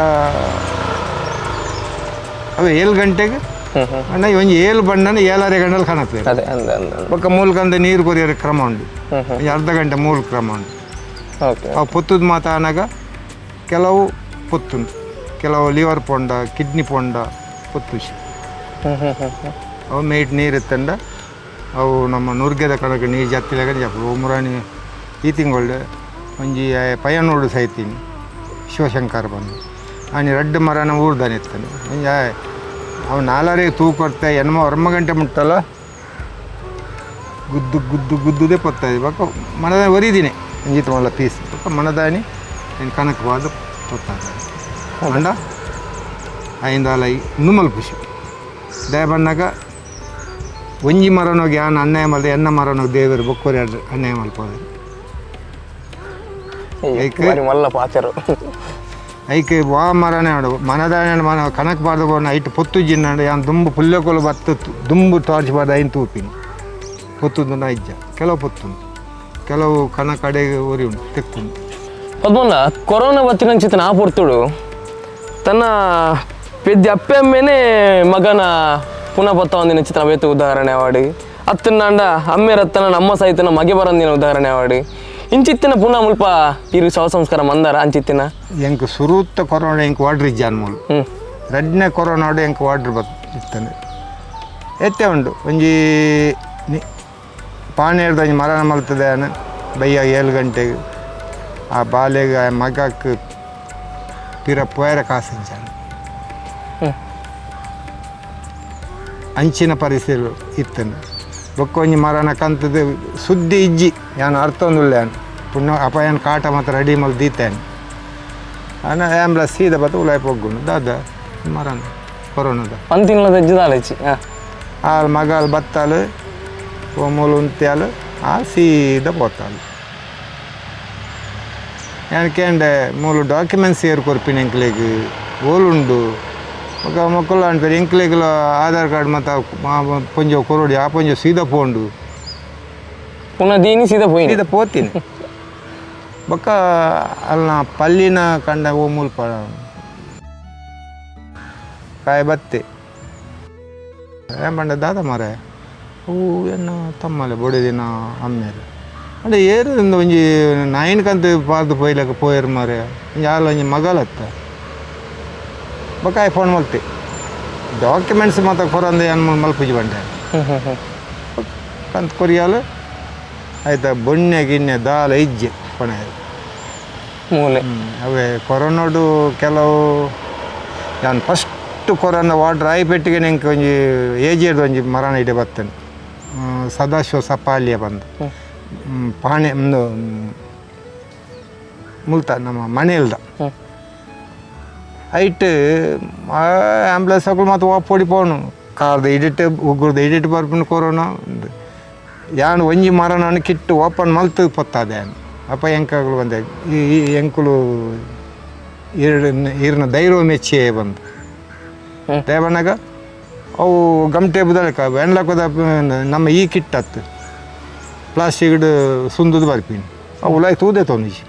ಅವೆ 7 ಗಂಟೆಗೆ ಹ್ಮ್ ಹ್ಮ್ ಅಣ್ಣ ಒಂಜಿ 7 ಬಣ್ಣನ 7.5 ಗಂಟೆಲಿ ಕಾಣತ್ತೇವೆ. ಅದೇ ಅಂದ ಅಂದ ಅಂದ. ಬೊಕ್ಕ ಮೂಲಕಂದ ನೀರು ಕೊರಿಯರ ಕ್ರಮ ಉಂಟು. ಹ್ಮ್ ಹ್ಮ್ ಒಂಜಿ ಅರ್ಧ ಗಂಟೆ ಮೂಲ ಕ್ರಮ ಉಂಟು. ಓಕೆ ಅವು ಪೊತ್ತದ ಮಾತಾನಾಗ ಕೆಲವು ಪೊತ್ತುಂಡು, ಕೆಲವು ಲಿವರ್ ಪೊಂಡ ಕಿಡ್ನಿ ಪೊಂಡ ಪೊತ್ತುಷಿ. ಹ್ಮ್ ಹ್ಮ್ ಹ್ಮ್ ಹ್ಮ್ ಅವು ಮೇಟ್ ನೀರು ಇತ್ತಂಡ ಅವು ನಮ್ಮ ನುರ್ಗೆದ ಕಣಕ್ಕೆ ನೀರು ಜತ್ತಿಲಾಗ ಜಪ್ಪು. ಮುರಾಣಿ ಈ ತಿಂಗಳು ಒಂಜಿ ಪಯನೋಡು ಸೈತೀನಿ ಶಿವಶಂಕರ್ ಬಂದು ಆನಿ ರಡ್ಡು ಮರನ ಊರ್ದಾನೆ ಇತ್ತಾನೆ. ಒಂಜಿ ಅವು ನಾಲ್ವರೆ ತೂಕೊಡ್ತೆ ಎನ್ಮ ಒರ್ಮ ಗಂಟೆ ಮುಟ್ಟಲ್ಲ ಗುದ್ದು ಗುದ್ದು ಗುದ್ದುದೇ ಪೊತ್ತಾಯಿ. ಬೊಕ್ಕ ಮನದ ಒರಿದಿನಿ ಅಂಜಿತ್ ಮಲ್ಲ ಪೀಸ್ ಬೊಕ್ಕ ಮನದಾನಿ ಏನು ಕನಕ ಬಾದು ಪೊತ್ತಾಗ ಅಂಡ ಐಂದಾಲ ನುಮ್ಮಲ್ ಖುಷಿ ದಯ ಬಣ್ಣಾಗ ಒಂಜಿ ಮರನೋಗಿ ಆನ ಅನ್ಯಾಯ ಮಲ್ದ ಎನ್ನ ಮರನೋಗಿ ದೇವರು ಬೊಕ್ಕೋರಿ ಅನ್ಯಾಯ ಮಲ್ಪೋದು. ಬಾರಿ ಮಲ್ಲ ಪಾಚರು. ಐಕೆ ವಾ ಮರನೇ ಆಡು ಮನದಾನೆ ಮನ ಕನಕ ಬಾರ್ದು ಬೋನ ಐಟ್ ಪೊತ್ತು ಜಿನ್ನಾಡು ಯಾನ್ ದುಂಬು ಪುಲ್ಯಕೊಲು ಬತ್ತು ದುಂಬು ಟಾರ್ಚ್ ಬಾರ್ದು ಐನ್ ತೂಪಿನಿ ಪೊತ್ತುಂದು ಇಜ್ಜ ಕೆಲವು ಪೊತ್ತುಂಡು ಕೆಲವು ಕನ ಕಡೆಗೆ ಒರಿ ಉಂಟು ತೆಕ್ಕುಂಡು. ಪದ್ಮನ್ನ ಕೊರೋನಾ ಬತ್ತಿನಂಚಿತ ನಾ ಪೊರ್ತುಡು ತನ್ನ ಪೆದ್ದಿ ಅಪ್ಪೆ ಅಮ್ಮೇನೆ ಮಗನ ಪುನಃ ಬತ್ತ ಒಂದಿನ ಚಿತ್ರ ಬೇತು ಉದಾಹರಣೆ ಅವಾಡಿ ಅತ್ತನಾಂಡ ಅಮ್ಮೆ ರತ್ತನ ನಮ್ಮ ಸಹಿತನ ಮಗೆ ಬರಂದಿನ ಉದಾಹರಣೆ ಅವಾಡಿ ಇಂಚಿತ್ತಿನ ಪುನಃ ಮುಲ್ಪ ಇರು ಶವ ಸಂಸ್ಕಾರ ಮಂದಾರ ಅಂಚಿತ್ತಿನ. ಎಂಕ್ ಸುರುತ್ತ ಕೊರೋನಾ ಎಂಕ್ ವಾಡ್ರ್ ಇಜ್ಜಾನ್ ಮೂಲು. ಹ್ಮ್ ರಡ್ನೇ ಕೊರೋನಾಡು ಎಂಕ್ ವಾಡ್ರ್ ಬತ್ ಇತ್ತಂದೆ ಎತ್ತೆ ಉಂಡು ಒಂಜಿ ಪಾಣೇರ್ದ ಒಂಜಿ ಮರಣ ಮಲ್ತದೆ ಆನ ಬಯ್ಯ 7 ಗಂಟೆಗೆ ಆ ಬಾಲೆಗೆ ಆ ಮಗಕ್ಕೆ ಪಿರ ಪೋಯರ ಕಾಸಿಂಚಾನ ಹ್ಮ್ ಅಂಚಿನ ಪರಿಸ್ಥಿತಿ ಇತ್ತಂದೆ. ಬೊಕ್ಕ ಒಂಜಿ ಮರಣ ಕಂತದ ಸುದ್ದಿ ಇಜ್ಜಿ ಯಾನ್ ಅರ್ಥ ಒಂದುಳ್ಳೆ ಯಾನ್ ಪುಣ್ಯ ಅಪಾಯನ್ ಕಾಟ ಮಾತ್ರ ರೆಡಿ ಮಲ್ ದೀತೇನೆ ಅನ ಆ್ಯಂಬುಲೆನ್ಸ್ ಸೀದಾ ಬತ್ತು ಉಲಾಯ್ ಪೊಗ್ಗುಂಡು ದಾದ ಮರಣ ಕೊರೋನಾದ. ಪಂತಿನ ದಜ್ಜದಾಲಚಿ ಹಾಂ ಆಲ್ ಮಗಾಲ್ ಬತ್ತಾಲು ಮೂಲು ಉಂತ್ಯಾಲು ಆ ಸೀದಾ ಪೋತಾಲು. ಯಾನ್ ಕೇಂಡೆ ಮೂಲು ಡಾಕ್ಯುಮೆಂಟ್ಸ್ ಏರ್ ಕೊರ್ಪಿನ ಎಂಕ್ಲೆಗ್ ಓಲುಂಡು ಬೊಕ ಮೊಕ್ಕುಲು ಅನ್ಪೇರು ಎಂಕ್ಲೆಗ್ಲ ಆಧಾರ್ ಕಾರ್ಡ್ ಮತ್ತು ಪೊಂಜೊ ಕೊರೊಡಿ ಆ ಪೊಂಜೊ ಸೀದಾ ಪೋಂಡು ಪುನಃ ದೀನಿ ಸೀದಾ ಪೋಯಿನಿ ಸೀದಾ ಪೋತೀನಿ. ಬೊಕ್ಕ ಅಲ್ನ ಪಲ್ಲಿನ ಕಂಡ ಓ ಮೂಲ್ಪ ಕಾಯಿ ಬತ್ತೆ ಏನ್ ಪಂಡ ದಾದ ಮಾರೆ ಅವು ಎನ್ನ ತಮ್ಮಲೆ ಬೊಡೆದಿನ ಅಮ್ಮೇರು ಅಂಡ ಏರು ಒಂಜಿ ನಾಯಿನ ಕಂತ ಪಾರ್ದು ಪೋಯ್ಲಕ್ಕ ಪೋಯರು ಮಾರೆ ಒಂಜಿ ಆಲ್ ಒಂಜಿ ಮಗಲತ್ತ. ಬೊಕ್ಕ ಆಯ್ ಫೋನ್ ಮಲ್ತೆ ಡಾಕ್ಯುಮೆಂಟ್ಸ್ ಮಾತ ಕೊರಂದೆ ಏನ್ ಮಲ್ಪುಜಿ ಬಂಡೆ ಹ್ಮ್ ಹ್ಮ್ ಹ್ಮ್ ಕಂತ ಕೊರಿಯಾಲು ಆಯ್ತಾ ಬೊಣ್ಣೆ ಗಿಣ್ಣೆ ದಾಲ ಇಜ್ಜೆ ಪಣೆ ಮೂಲೆ. ಅವೇ ಕೊರೋನಾಡು ಕೆಲವು ನಾನು first corona water ಆಯಿ ಪೆಟ್ಟಿಗೆ ಎಂಕ್ ಒಂಜಿ ಏಜೇರ್ದ ಒಂಜಿ ಮರಣ ಇಡೆ ಬತ್ತೇನೆ ಸದಾಶಿವ ಸಪಾಲ್ಯ ಬಂದು ಪಾಣೆ ಒಂದು ಮುಲ್ತ ನಮ್ಮ ಮನೆಯಲ್ದ ಐಟ್ ಆಂಬ್ಯುಲೆನ್ಸ್ ಅಕುಲು ಮಾತ ಪೊಡಿ ಪೋನು ಕಾರ್ದ ಇಡಿಟ್ ಉಗ್ರದ ಇಡಿಟ್ ಬರ್ಪಿನ ಕೊರೋನಾ ಯಾನ್ ಒಂಜಿ ಮರಣ ಕಿಟ್ಟು ಓಪನ್ ಮಲ್ತು ಪೊತ್ತಾದೆ ಅಪ್ಪ ಎಂಕಾಗಲು ಬಂದೆ ಈ ಎಂಕುಲು ಈರ್ನ ಧೈರ್ಯ ಮೆಚ್ಚಿಯೇ ಬಂದು ದೇವನಾಗ ಅವು ಗಮಟೆ ಬದಲಕ ಬೆನ್ಲಕೋದ ನಮ್ಮ ಈ ಕಿಟ್ ಅತ್ತು ಪ್ಲಾಸ್ಟಿಕ್ಡ್ ಸುಂದದ ಬರ್ಪಿನಿ ಅವು ಉಲಾಯ್ ತೂದೆ ತೊಂದಿಜಿ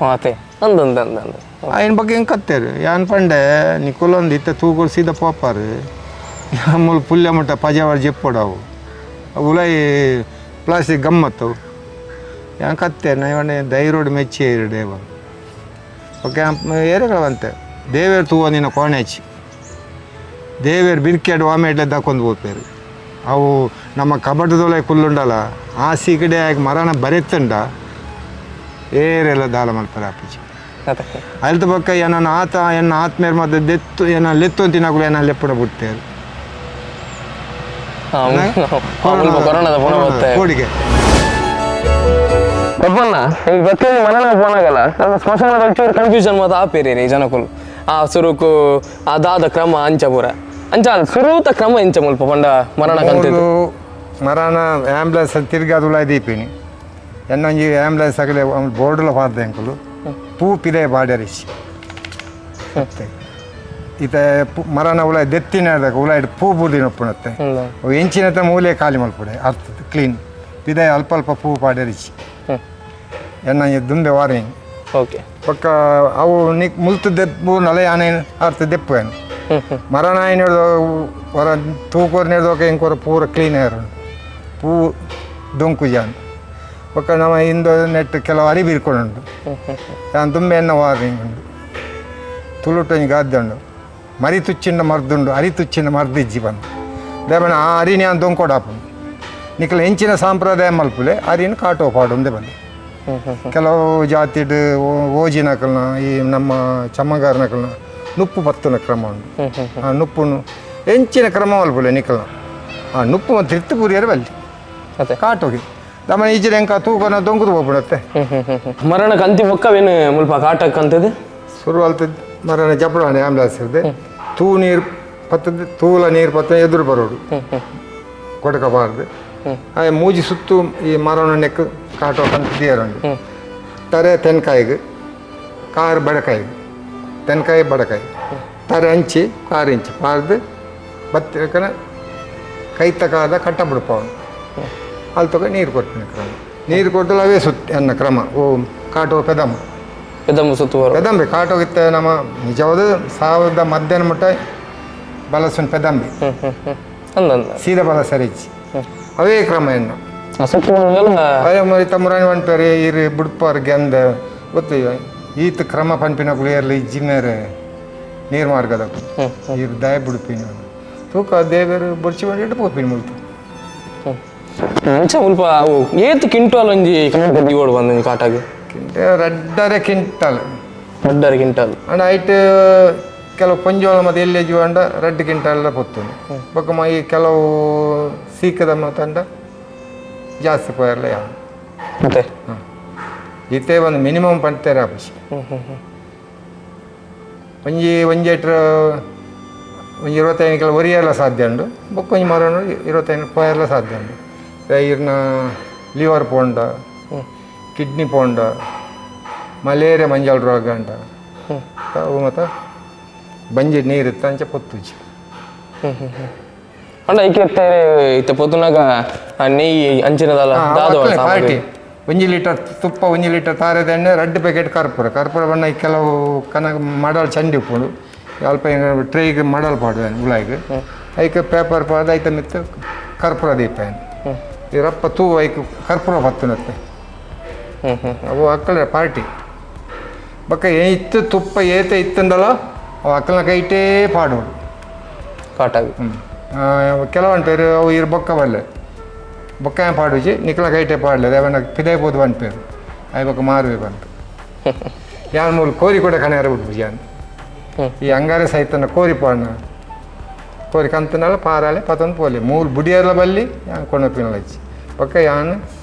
ಮಾತೆ ಅಂದಂದ ಅಂದಂದ ఆయన ಬಗ್ಗೆ ಹೆಂಗೆ ಕತ್ತೇರು ಯಾನ್ ಪಂಡೆ ನಿಕುಲೊಂದು ಇತ್ತ ತೂಗೋಳು ಸೀದಾ ಪೋಪಾರು ಮೂಲು ಪುಲ್ಯ ಮುಟ್ಟ ಪಜಾವರ್ ಜೆಪ್ಪೊಡವು ಅವು ಉಲಾಯಿ ಪ್ಲಾಸ್ಟಿಕ್ ಗಮ್ಮತ್ತವು ಯಾನ್ ಕತ್ತೇರು ನಾ ಧೈರ್ಯೋಡು ಮೆಚ್ಚಿ ದೇವ ಓಕೆ ಏರೆಗಳವಂತೆ ದೇವೇರು ತೂವ ನಿನ್ನ ಕೋಣೆಚ್ಚಿ ದೇವೇರು ಬಿರ್ಕೆಡು ಆಮೇಲೆ ದಾಕೊಂದು ಹೋಗ್ಪೇರು ಅವು ನಮ್ಮ ಕಬಡ್ದೊಲೆ ಕುಲ್ಲುಂಡಲ್ಲ ಆ ಸೀಕಡೆ ಮರಣ ಬರೆತ್ತುಂಡ ಏರೆಲ್ಲ ದಾಲ ಮಾಡ್ತಾರೆ ಅಪ್ಪಾಜಿ ಅಲ್ತ ಪಕ್ಕ ಏನನ್ನ ಆತ ಎನ್ನ ಆತ್ಮೇರ್ ಮತ್ತೆ ದೆತ್ತು ಏನ ಲೆತ್ತು ಅಂತಿನಾಗಲು ಏನ ಲೆಪ್ಪಡ ಬಿಡ್ತೇವೆ ಕೋಡಿಗೆ ಪಪ್ಪಣ್ಣ ಈಗ ಪ್ರತಿಯೊಂದು ಮರಣ ಪೋನಾಗಲ್ಲ ನನ್ನ ಸ್ಮಶಾನದ ಒಂಚೂರು ಕನ್ಫ್ಯೂಷನ್ ಮಾತ್ರ ಆಪೇರಿ ರೀ ಜನಕುಲು ಆ ಸುರುಕು ಆ ದಾದ ಕ್ರಮ ಅಂಚ ಪೂರ ಅಂಚ ಸುರೂತ ಕ್ರಮ ಎಂಚ ಮುಲ್ಪ ಪಂಡ ಮರಣ ಕಂತಿದ್ದು ಮರಣ ಆಂಬ್ಯುಲೆನ್ಸ್ ತಿರ್ಗಿ ಅದು ದೀಪಿನಿ ಎನ್ನೊಂಜಿ ಆಂಬ್ಯುಲೆನ್ಸ್ ಆಗಲಿ ಬೋರ್ಡ್ಲ ಪಾಡ್ದೆ ಅಂಕುಲು ಪೂ ಪಿದೆ ಬಾಡರಿಸಿ ಇತ ಮರಣ ಉಲಾಯ್ ದೆತ್ತಿನ ಉಲಾಯ್ಡ್ ಪೂ ಬೂದಿನ ಒಪ್ಪುಣತ್ತೆ ಅವು ಎಂಚಿನತ ಮೂಲೆ ಖಾಲಿ ಮಲ್ಪುಡೆ ಅರ್ಥ ಕ್ಲೀನ್ ಪಿದೆ ಅಲ್ಪ ಅಲ್ಪ ಪೂ ಪಾಡರಿಸಿ ಎನ್ನ ದುಂಬೆ ವಾರಿಂಗ್ ಓಕೆ ಪಕ್ಕ ಅವು ನಿಕ್ ಮುಲ್ತು ದೆಪ್ಪು ನಲೆ ಆನೆ ಅರ್ಥ ದೆಪ್ಪು ಏನು ಮರಣ ಹಿಡ್ದು ಹೊರ ತೂಕೋರ್ ಹಿಡ್ದೋಕೆ ಇಂಕೋರ ಪೂರ ಕ್ಲೀನ್ ಏರು ಪೂ ಡೊಂಕು ಜಾನ್ ಪಕ್ಕ ನಮ್ಮ ಇಂದು ನೆಟ್ ಕೆಲವು ಅರಿ ಬೀರ್ಕೊಂಡು ನಾನು ತುಂಬ ಎನ್ನ ವಾರ್ನಿಂಗ್ ಉಂಡು ತುಳುಟು ಒಂಜಿ ಗಾದ್ದೆ ಉಂಡು ಮರಿ ತುಚ್ಚಿಂಡ ಮರ್ದುಂಡು ಅರಿ ತುಚ್ಚಿಂಡ ಮರ್ದಿಜ್ಜಿ ಬಂದು ದೇವನ ಆ ಅರಿನಿ ನಾನು ದೊಂಕೊಡಾಪುಂಡು ನಿಕಲ ಹೆಂಚಿನ ಸಾಂಪ್ರದಾಯ ಮಲ್ಪುಲೆ ಅರಿನ ಕಾಟೋ ಪಾಡುಂದೆ ಬಂದು ಕೆಲವು ಜಾತಿಡ್ ಓಜಿನಕಲ್ನ ಈ ನಮ್ಮ ಚಮ್ಮಗಾರನಕಲ್ನ ನುಪ್ಪು ಪತ್ತುನ ಕ್ರಮ ಉಂಡು ಆ ನುಪ್ಪುನು ಎಂಚಿನ ಕ್ರಮ ಮಲ್ಪುಲೆ ನಿಕಲ್ನ ಆ ನುಪ್ಪು ಮತ್ತು ತಿರ್ತು ಪೂರಿಯರು ಬಲ್ಲಿ ಅದೇ ಕಾಟೋಗಿ ನಮ್ಮ ಈಜಿನ ಎಂಕ ತೂಕನ ದೊಂಕುದು ಹೋಗ್ಬಿಡತ್ತೆ ಮರಣ ಕಂತಿ ಬೊಕ್ಕವೇನು ಮುಲ್ಪ ಕಾಟಕ್ಕೆ ಅಂತದ್ದು ಶುರು ಅಲ್ತದ್ ಮರಣ ಜಪಡಾಣೆ ಆಂಬುಲೆನ್ಸ್ ಇರ್ತದೆ ತೂ ನೀರು ಪತ್ತದ ತೂಲ ನೀರು ಪತ್ತ ಎದುರು ಬರೋಡು ಕೊಡಕಬಾರ್ದು ಆ ಮೂಜಿ ಸುತ್ತು ಈ ಮರಣ ನೆಕ್ ಕಾಟೋ ಕಂತ ದೇರುಂಡು ತರೆ ತೆನ್ಕಾಯಿಗೆ ಕಾರು ಬಡಕಾಯಿಗೆ ತೆನ್ಕಾಯಿ ಬಡಕಾಯಿ ತರೆ ಹಂಚಿ ಕಾರು ಇಂಚಿ ಪಾರ್ದು ಬತ್ತಿರಕನ ಕೈತ ಕಾದ ಕಟ್ಟ ಬಿಡ್ಪವನು ಅಲ್ಲಿ ತಗೋ ನೀರು ಕೊಟ್ಟಿನ ಕ್ರಮ ನೀರು ಕೊಟ್ಟಲು ಅವೇ ಸುತ್ತ ಅನ್ನ ಕ್ರಮ ಓ ಕಾಟೋ ಪೆದಮ್ಮ ಪೆದಮ್ಮ ಸುತ್ತು ಬರೋ ಪೆದಂಬಿ ಕಾಟೋಗಿತ್ತ ನಮ್ಮ ನಿಜವಾದ ಸಾವಿರದ ಮಧ್ಯಾಹ್ನ ಮುಟ್ಟ ಬಲಸುನ್ ಪೆದಂಬಿ ಅಂದಂದ ಸೀದಾ ಬಲ ಸರಿಚಿ ಅವೇ ಕ್ರಮ ಎನ್ನ ಸುತ್ತು ಬಂದಾಗಲ ಅದೇ ಮರಿ ತಮ್ಮರಾಣಿ ಪಂಪೇರು ಇರು ಬುಡ್ಪಾರ್ ಗೆಂದ ಗೊತ್ತು ಈತ ಕ್ರಮ ಪಂಪಿನಕುಲು ಏರ್ಲಿ ಇಜ್ಜಿಮೇರೆ ನೀರು ಮಾರ್ಗದ ಇರು ದಯ ಬುಡ್ಪಿನ ತೂಕ ದೇವರು ಬುರ್ಚಿ ಬಂದು ಇಟ್ಟು ಪೋಪಿನ ಮುಲ್ತು ಅಂಚ ಮುಲ್ಪ ಅವು ಏತ್ ಕಿಂಟಲ್ ಒಂಜಿ ದಿವೋಡು ಬಂದು ಕಾಟಾಗ ಕಿಂಟ ರಡ್ಡರೆ quintal ರಡ್ಡರೆ quintal and ಐಟ್ ಕೆಲವು ಪಂಜೋಳ ಮತ್ತು ಎಲ್ಲಿ ಜೀವಂಡ ರಡ್ಡು ಕ್ವಿಂಟಲ್ ಪೊತ್ತುಂಡು ಬೊಕ್ಕ ಈ ಕೆಲವು ಸೀಕದ ಮಾತಂಡ ಜಾಸ್ತಿ ಪೋಯರ್ಲ ಯಾವ ಮತ್ತೆ ಇತ್ತೆ ಒಂದು ಮಿನಿಮಮ್ ಪಂತೇರ ಆಪುಜಿ ಒಂಜಿ ಒಂಜಿ ಎಟ್ರ ಒಂಜಿ 25 ಕಿಲೋ ಒರಿಯಲ್ಲ ಸಾಧ್ಯ ಉಂಡು ಬೊಕ್ಕ ಒಂಜಿ ಮರಣ 25 ಪೋಯರ್ಲ ಸಾಧ್ಯ ಉಂಡು ಇರ್ನ ಲಿವರ್ ಪೋಂಡ ಕಿಡ್ನಿ ಪೋಂಡ ಮಲೇರಿಯಾ ಮಂಜಲ್ ರೋಗ ಅಂಡ ಅವು ಮತ್ತು ಬಂಜಿ ನೀರು ಅಂಚ ಪೊತ್ತುಜಿ ಅಂಡ ಐಕೆ ಇತ್ತೆ ಪೊತ್ತುನಾಗ ನೆಯ್ಯಿ ಅಂಚಿನದಲ್ಲ ದಾದ ಪಾರ್ಟಿ ಒಂಜಿ ಲೀಟರ್ ತುಪ್ಪ ಒಂಜಿ ಲೀಟರ್ ತಾರೆದ ಎಣ್ಣೆ ರಡ್ಡು ಪ್ಯಾಕೆಟ್ ಕರ್ಪೂರ ಕರ್ಪೂರ ಬಣ್ಣ ಕೆಲವು ಕನಕ ಮಡಲ್ ಚಂಡಿ ಉಪ್ಪುಂಡು ಅಲ್ಪ ಟ್ರೇಗೆ ಮಡಲ್ ಪಾಡುವೆ ಉಲಾಯಿಗೆ ಐಕ್ ಪೇಪರ್ ಪಾದ ಐತ ಮಿತ್ತು ಕರ್ಪೂರ ದೀಪ ಈ ರಪ್ಪ ತೂ ಐಕ್ ಕರ್ಪೂರ ಪತ್ತುನತ್ತೆ ಅವು ಅಕ್ಕಳ ಪಾರ್ಟಿ ಬೊಕ್ಕ ಇತ್ತು ತುಪ್ಪ ಏತ ಇತ್ತಂದಲ್ಲ ಅವು ಅಕ್ಕನ ಕೈಟೇ ಪಾಡೋಡು ಕಾಟಾಗಿ ಕೆಲವು ಪೇರು ಅವು ಇರು ಬೊಕ್ಕ ಬಲ್ಲೆ ಬೊಕ್ಕ ಪಾಡುಜಿ ನಿಕ್ಲ ಕೈಟೆ ಪಾಡಲೆ ಅವನ ಪಿದೈಬೋದು ಪನ್ಪೇರು ಅಯ್ ಬೊಕ್ಕ ಮಾರುವೆ ಬಂತು ಯಾನ್ ಮೂಲು ಕೋರಿ ಕೂಡ ಕಣೆಯರ ಬಿಡ್ಬುಜಿ ಯಾನ್ ಈ ಅಂಗಾರೆ ಸಹಿತನ ಕೋರಿ ಪಾಡ್ನ ಕೋರಿ ಕಂತನಾಲ ಪಾರಾಲೆ ಪತೊಂದು ಪೋಲೆ ಮೂಲು ಬುಡಿಯರ್ಲ ಬಲ್ಲಿ ಯಾನ್ ಕೊಂಡೋಪಿನಲ ಇಜ್ಜಿ ಬೊಕ್ಕ ಯಾನ್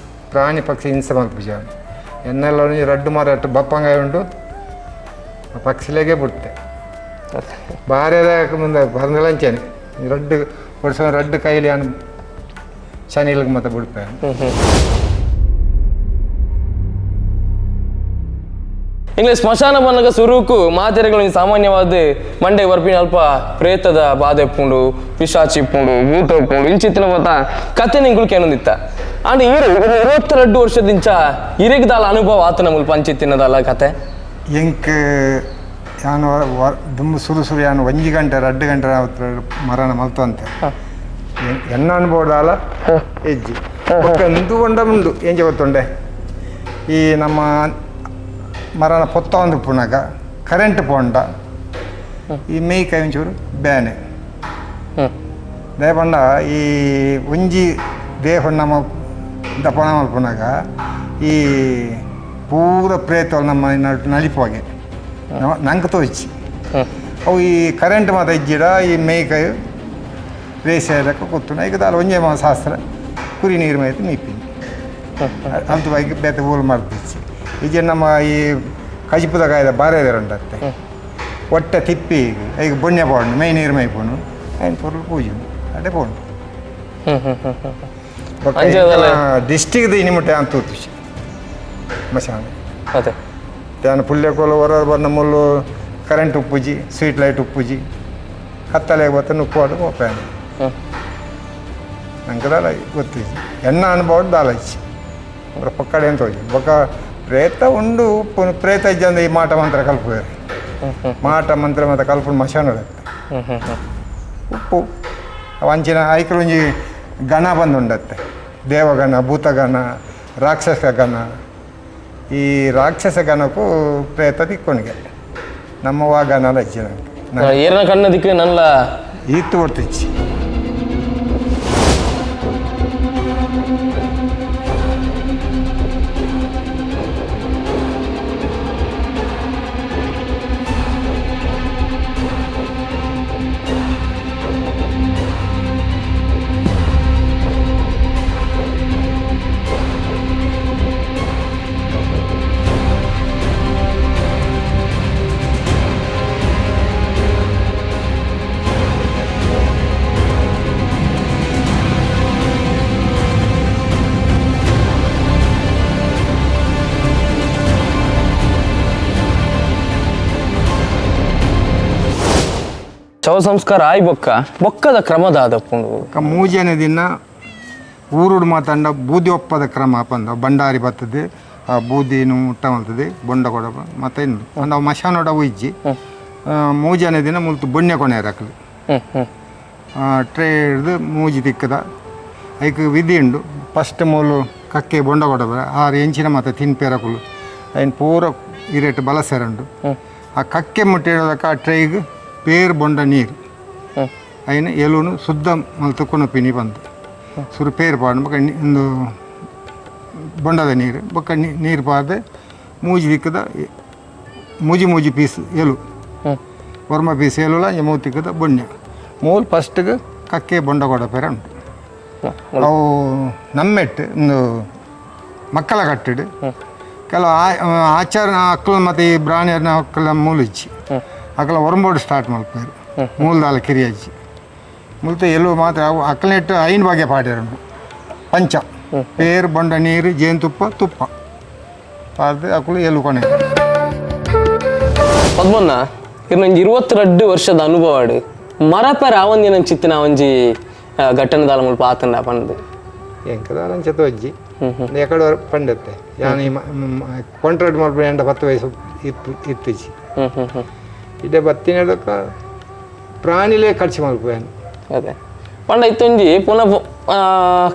ಪ್ರಾಣಿ ಪಕ್ಷಿ ಹಿಂಸೆ ಮಲ್ಪುಜಿ ಯಾನ್ ಎನ್ನೆಲ್ಲ ರಡ್ಡು ಮರ ಬಪ್ಪಂಗಾಯ ಉಂಟು ಪಕ್ಷಿಲೆಗೆ ಬಿಡ್ತೆ ಬಾರೆ ಮುಂದೆ ಬರಂದಲಂಚೇನೆ ರಡ್ಡು ವರ್ಷ ರಡ್ಡು ಕೈಲಿ ಅನ್ ಶನಿಲಿಗೆ ಮತ್ತೆ ಬಿಡ್ಪೆ. ಇಂಗ್ಲೀಷ್ ಸ್ಮಶಾನ ಬನ್ನಗ ಸುರುಕು ಮಾತೆರೆಗಳು ಸಾಮಾನ್ಯವಾದ ಮಂಡೆ ಬರ್ಪಿನ ಅಲ್ಪ ಪ್ರೇತದ ಬಾಧೆ ಪುಂಡು, ಪಿಶಾಚಿ ಪುಂಡು, ಭೂತ ಪುಂಡು ಇಂಚಿತ್ತಿನ ಮತ ಕತೆ ನಿಂಗುಳು ಕೇನೊಂದಿತ್ತ. ಅಂಡ್ ಈರು 22 ವರ್ಷದಿಂಚ ಇರಿಗ್ದಾಲ ಅನುಭವ ಆತನ ಮುಲ್ಪ ಅಂಚಿತ್ತಿನದಲ್ಲ ಕತೆ. ಎಂಕ್ ಯಾನು ದುಂಬು ಸುರು ಸುರು ಯಾನು 1 ಗಂಟೆ 2 ಗಂಟೆ ಮರಣ ಮಲ್ತಂತೆ ಎನ್ನ ಅನುಭವದಾಲ ಹೆಜ್ಜಿ ಬೊಕ್ಕ ಉಂಡ ಉಂಡು ಎಂಚ ಗೊತ್ತುಂಡೆ ಈ ನಮ್ಮ ಮರಣ ಪೊತ್ತ ಒಂದು ಪುನಗ ಕರೆಂಟ್ ಪೋಂಡ ಈ ಮೇಯ್ ಕೈ ಒಂಚೂರು ಬ್ಯಾನೆ ದಯಪಂಡ ಈ ಒಂಜಿ ದೇಹ ನಮ್ಮ ದಪನ ಮಲ್ಪುನಗ ಈ ಪೂರ ಪ್ರೇತ ನಮ್ಮ ನಲಿಪುವಾಗೆ ನಂಗೆ ತೋಚಿ ಅವು ಈ ಕರೆಂಟ್ ಮಾತ ಇಜ್ಜಿಡ ಈ ಮೇಯ್ ಕೈ ರೇಸ್ ಲೆಕ್ಕ ಕೊತ್ತುನ ಈಗ ದಾಲ ಒಂಜೇ ಶಾಸ್ತ್ರ ಕುರಿ ನೀರು ಮೈತು ಮೀಪಿನಿ ಅಂತ ಬೈಕ್ ಬೇತೆ ಊರು ಮಾಡ್ತಿಚ್ಚಿ ಈಜೆ ನಮ್ಮ ಈ ಕಜಿಪುದ ಕಾಯ್ದ ಬಾರೆ ಉಂಟತ್ತೆ ಒಟ್ಟೆ ತಿಪ್ಪಿ ಈಗ ಬೊಣ್ಣೆ ಪೋಂಡು ಮೈ ನೀರು ಮೈ ಪೋಣು ಐನ್ ಪೊರ್ಲು ಪೂಜೆ ಅಡೆ ಪೋಂಡು ಡಿಸ್ಟಿಕ್ದ ಇನಿಮುಟ್ಟೆ ಅಂತ ತೂತು ಮಶಾನ ಅದೇ ತಾನು ಪುಲ್ಯಕೋಲ ಹೊರ ಬನ್ನ ಮುಲ್ಲು ಕರೆಂಟ್ ಉಪ್ಪುಜಿ ಸ್ವೀಟ್ ಲೈಟ್ ಉಪ್ಪುಜಿ ಕತ್ತಲೆ ಬತ್ತ ನುಪ್ಪು ಪೋಪಾನು ನಂಗೆ ದಾಲ ಗೊತ್ತಿಜ್ಜಿ ಎಣ್ಣ ಅನುಭವ ದಾಲ ಇಚ್ಚಿ ಅವರ ಪಕ್ಕಡೆ ಅಂತ ಹೋಗಿ ಬೊಕ್ಕ ಪ್ರೇತ ಉಂಡು ಪ್ರೇತ ಇಜ್ಜಂದ ಈ ಮಾಟ ಮಂತ್ರ ಕಲ್ಪುವೇರು ಮಾಟ ಮಂತ್ರ ಮತ್ತು ಕಲ್ಪು ಮಶಾನ ಉಪ್ಪು ಅಂಚಿನ ಐಕಲ್ ಒಂಜಿ ಗಣ ಬಂದುಂಡತ್ತೆ ದೇವಗಣ ಭೂತಗಣ ರಾಕ್ಷಸ ಗಣ ಈ ರಾಕ್ಷಸ ಗಣಕ್ಕೂ ಪ್ರೇತ ದಿಕ್ಕೊನಿಗೆ ನಮ್ಮ ವಾ ಗಣ ಅಜ್ಜಿ ನಂಗೆ ಏರನ ಕಣ್ಣ ದಿಕ್ಕು ನಲ್ಲ ಈತ್ತು ಕೊಡ್ತಿಚ್ಚಿ. ಶವ ಸಂಸ್ಕಾರ ಆಯ್ ಬೊಕ್ಕ ಬೊಕ್ಕದ ಕ್ರಮದ ಆದಪ್ಪುಂಡು ಮೂಜನೇ ದಿನ ಊರುಡು ಮಾತಾಂಡ ಬೂದಿ ಒಪ್ಪದ ಕ್ರಮ ಪಂದ ಬಂಡಾರಿ ಬರ್ತದೆ ಆ ಬೂದಿನು ಮುಟ್ಟ ಮಲ್ತದೆ ಬೊಂಡ ಕೊಡ ಮತ್ತೆ ಇನ್ನು ಒಂದು ಮಶಾನೋಡ ಉಜ್ಜಿ ಮೂಜನೇ ದಿನ ಮುಲ್ತು ಬೊಣ್ಣೆ ಕೊನೆ ರಕಲು ಟ್ರೇ ಹಿಡ್ದು ಮೂಜಿ ತಿಕ್ಕದ ಐಕ್ ವಿಧಿ ಉಂಡು ಫಸ್ಟ್ ಮೂಲು ಕಕ್ಕೆ ಬೊಂಡ ಕೊಡ ಆರು ಎಂಚಿನ ಮತ್ತೆ ತಿನ್ಪೇರಕುಲು ಐನ್ ಪೂರ ಇರೇಟ್ ಬಲಸೆರಂಡು ಆ ಕಕ್ಕೆ ಮುಟ್ಟಿಡೋದಕ್ಕೆ ಆ ಟ್ರೇಗೆ ಪೇರು ಬೊಂಡ ನೀರು ಐನ ಎಲುನು ಶುದ್ಧ ಮಲ್ತು ಕೊನಪಿನಿ ಬಂದು ಸುರು ಪೇರು ಪಾಡು ಬೊಕ್ಕ ಒಂದು ಬೊಂಡದ ನೀರು ಬೊಕ್ಕ ನೀರು ಪಾರ್ದೆ ಮೂಜಿ ದಿಕ್ಕದ ಮೂಜಿ ಮೂಜಿ ಪೀಸ್ ಎಲು ವರ್ಮ ಪೀಸ್ ಎಲುಲ ಮೂರು ತಿಕ್ಕದ ಬೊಣ್ಣೆ ಮೂಲು ಫಸ್ಟ್ಗೆ ಕಕ್ಕೆ ಬೊಂಡ ಕೊಡ ಪೇರ ಉಂಟು ಅವು ನಮ್ಮೆಟ್ಟು ಒಂದು ಮಕ್ಕಳ ಕಟ್ಟಿಡು ಕೆಲವು ಆಚಾರ ಅಕ್ಕಲ ಮತ್ತು ಈ ಬ್ರಾಣಿಯರ್ನ ಅಕ್ಕಲ ಮೂಲಿಚ್ಚಿ ಅಕ್ಕಲ ಒರಂಬೋಡು ಸ್ಟಾರ್ಟ್ ಮಲ್ಪೇರು ಮೂಲದಾಲ ಕಿರಿಯಜ್ಜಿ ಮುಲ್ತ ಎಲ್ಲೂ ಮಾತ್ರ ಅವು ಅಕ್ಕಲನೆಟ್ಟು ಐನ್ ಬಗೆ ಪಾಡ್ಯಾರುಂಡು ಪಂಚ ಪೇರು ಬೊಂಡ ನೀರು ಜೇನುತುಪ್ಪ ತುಪ್ಪ ಪಾರ್ದು ಅಕ್ಕಲು ಎಲ್ಲು ಕೊನೆ. ಪದ್ಮನ್ನ ಇರ್ ನಂಜಿ 22 ವರ್ಷದ ಅನುಭವ ಮರಪೆರ ಆವಂದಿ ನನ್ನ ಚಿತ್ತಿನ ಒಂಜಿ ಘಟನೆದಾಲ ಮುಲ್ಪ ಆತಂಡ ಪಂಡ್ದು ಎಂಕದಾಲ ಅಂಚೆ ಅಜ್ಜಿ ಎಕಡೆ ಪಂಡತ್ತೆ ಯಾನ್ ಕಾಂಟ್ರಾಕ್ಟ್ ಮಲ್ಪ ಎಂಡ 10 ವಯಸ್ಸು ಇತ್ತು ಇತ್ತಿಜಿ ಇಡೆ ಬತ್ತಿನದಕ್ಕ ಪ್ರಾಣಿಲೇ ಖರ್ಚು ಮಲ್ಪುವೇನು. ಅದೇ ಪಂಡ ಇತ್ತೊಂಜಿ ಪುನಃ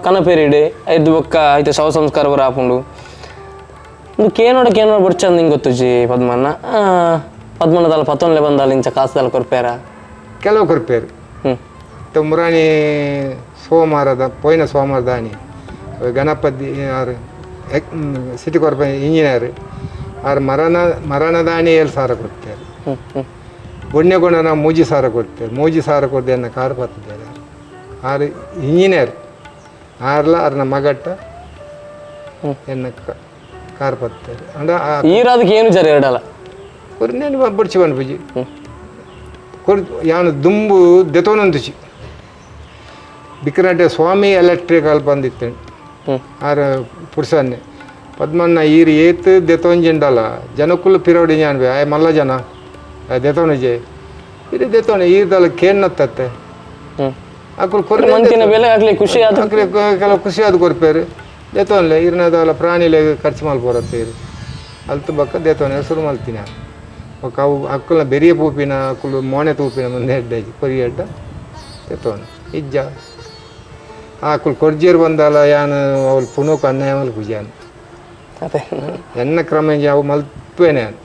ಕನಪೇರಿಡೆ ಐದು ಬೊಕ್ಕ ಐತೆ ಶವ ಸಂಸ್ಕಾರ ಬರ ಆಪುಂಡು ಒಂದು ಕೇನೋಡ ಕೇನೋಡ ಬೊಡ್ಚಂದ್ ಹಿಂಗೆ ಗೊತ್ತುಜಿ ಪದ್ಮನ್ನ ಪದ್ಮನ್ನದಲ್ಲ ಪತ್ತೊನ್ಲೆ ಬಂದಾಲ ಇಂಚ ಕಾಸುದಲ್ಲ ಕೊರ್ಪೇರ ಕೆಲವು ಕೊರ್ಪೇರು ಮುರಾಣಿ ಸೋಮವಾರದ ಪೋಯಿನ ಸೋಮವಾರದಾನಿ ಗಣಪತಿ ಆರು ಸಿಟಿ ಕೊರ್ಪ ಇಂಜಿನಿಯರ್ ಆರು ಮರಣದಾನಿ 7 ಸಾವಿರ ಕೊಡ್ತಾರೆ. ಬೊಣ್ಣೆಗೊಂಡ ನಾವು 3 ಸಾವಿರ ಕೊಡ್ತೇವೆ. 3 ಸಾವಿರ ಕೊಡ್ದೆ ಅನ್ನ ಕಾರು ಬರ್ತದೆ ಆರು ಇಂಜಿನಿಯರ್ ಆರ್ಲ ಆರ್ನ ಮಗಟ್ಟ ಎನ್ನ Car ಪತ್ತೇರು ಅಂಡ ಈರಾದಕ್ಕೆ ಏನು ಜರ ಎರಡಲ್ಲ ಕೊರ್ನೇನು ಬಡ್ಚಿ ಪನ್ಪುಜಿ ಕೊರ್ ಯಾನು ದುಂಬು ದೆತೋನಂತುಚಿ ಬಿಕ್ರನಾಟೆ ಸ್ವಾಮಿ ಎಲೆಕ್ಟ್ರಿಕ್ ಅಲ್ಪ ಅಂದಿತ್ತೇನೆ ಆರ್ ಪುರ್ಸನ್ನೆ ಪದ್ಮಣ್ಣ ಈರ್ ಏತ್ ದೆತೋಂಜಿಂಡಲ ಜನಕುಲು ಪಿರೋಡಿ ಜಾನ್ಬೆ ಆಯ್ ಮಲ್ಲ ಜನ ದೆತೋನಜೆ ಇದು ದೆತೋನೆ ಈರ್ದಲ್ಲ ಕೇನ್ನತ್ತತ್ತೆ ಅಕುಲು ಕೊರ್ನೆ ಮಂತಿನ ಬೆಲೆ ಆಗ್ಲಿ ಖುಷಿ ಆದ ಅಕ್ಲೆ ಕೆಲವು ಖುಷಿ ಆದ ಕೊರ್ಪೇರು ದೇತೋನ್ಲೆ ಇರ್ನದಲ್ಲ ಪ್ರಾಣಿಲೆ ಖರ್ಚು ಮಲ್ಪೋರತ್ತೆ ಇರು ಅಲ್ತು ಬಕ್ಕ ದೇತೋನೆ ಶುರು ಮಲ್ತಿನ ಬೊಕ್ಕ ಅವು ಅಕ್ಕುಲ್ನ ಬೆರಿಯ ಪೂಪಿನ ಅಕ್ಕುಲು ಮೋಣೆ ತೂಪಿನ ಮುಂದೆ ಎಡ್ಡ ಕೊರಿ ಎಡ್ಡ ದೇತೋನೆ ಇಜ್ಜ ಅಕ್ಕುಲು ಕೊರ್ಜೇರು ಬಂದಲ್ಲ ಯಾನ್ ಅವಳು ಪುನೋಕು ಅನ್ಯಾಯ ಮಲ್ಪುಜಿ ಯಾನ್ ಅದೇ ಎನ್ನ ಕ್ರಮ ಅವು ಮಲ್ಪೇನೆ ಯಾನ್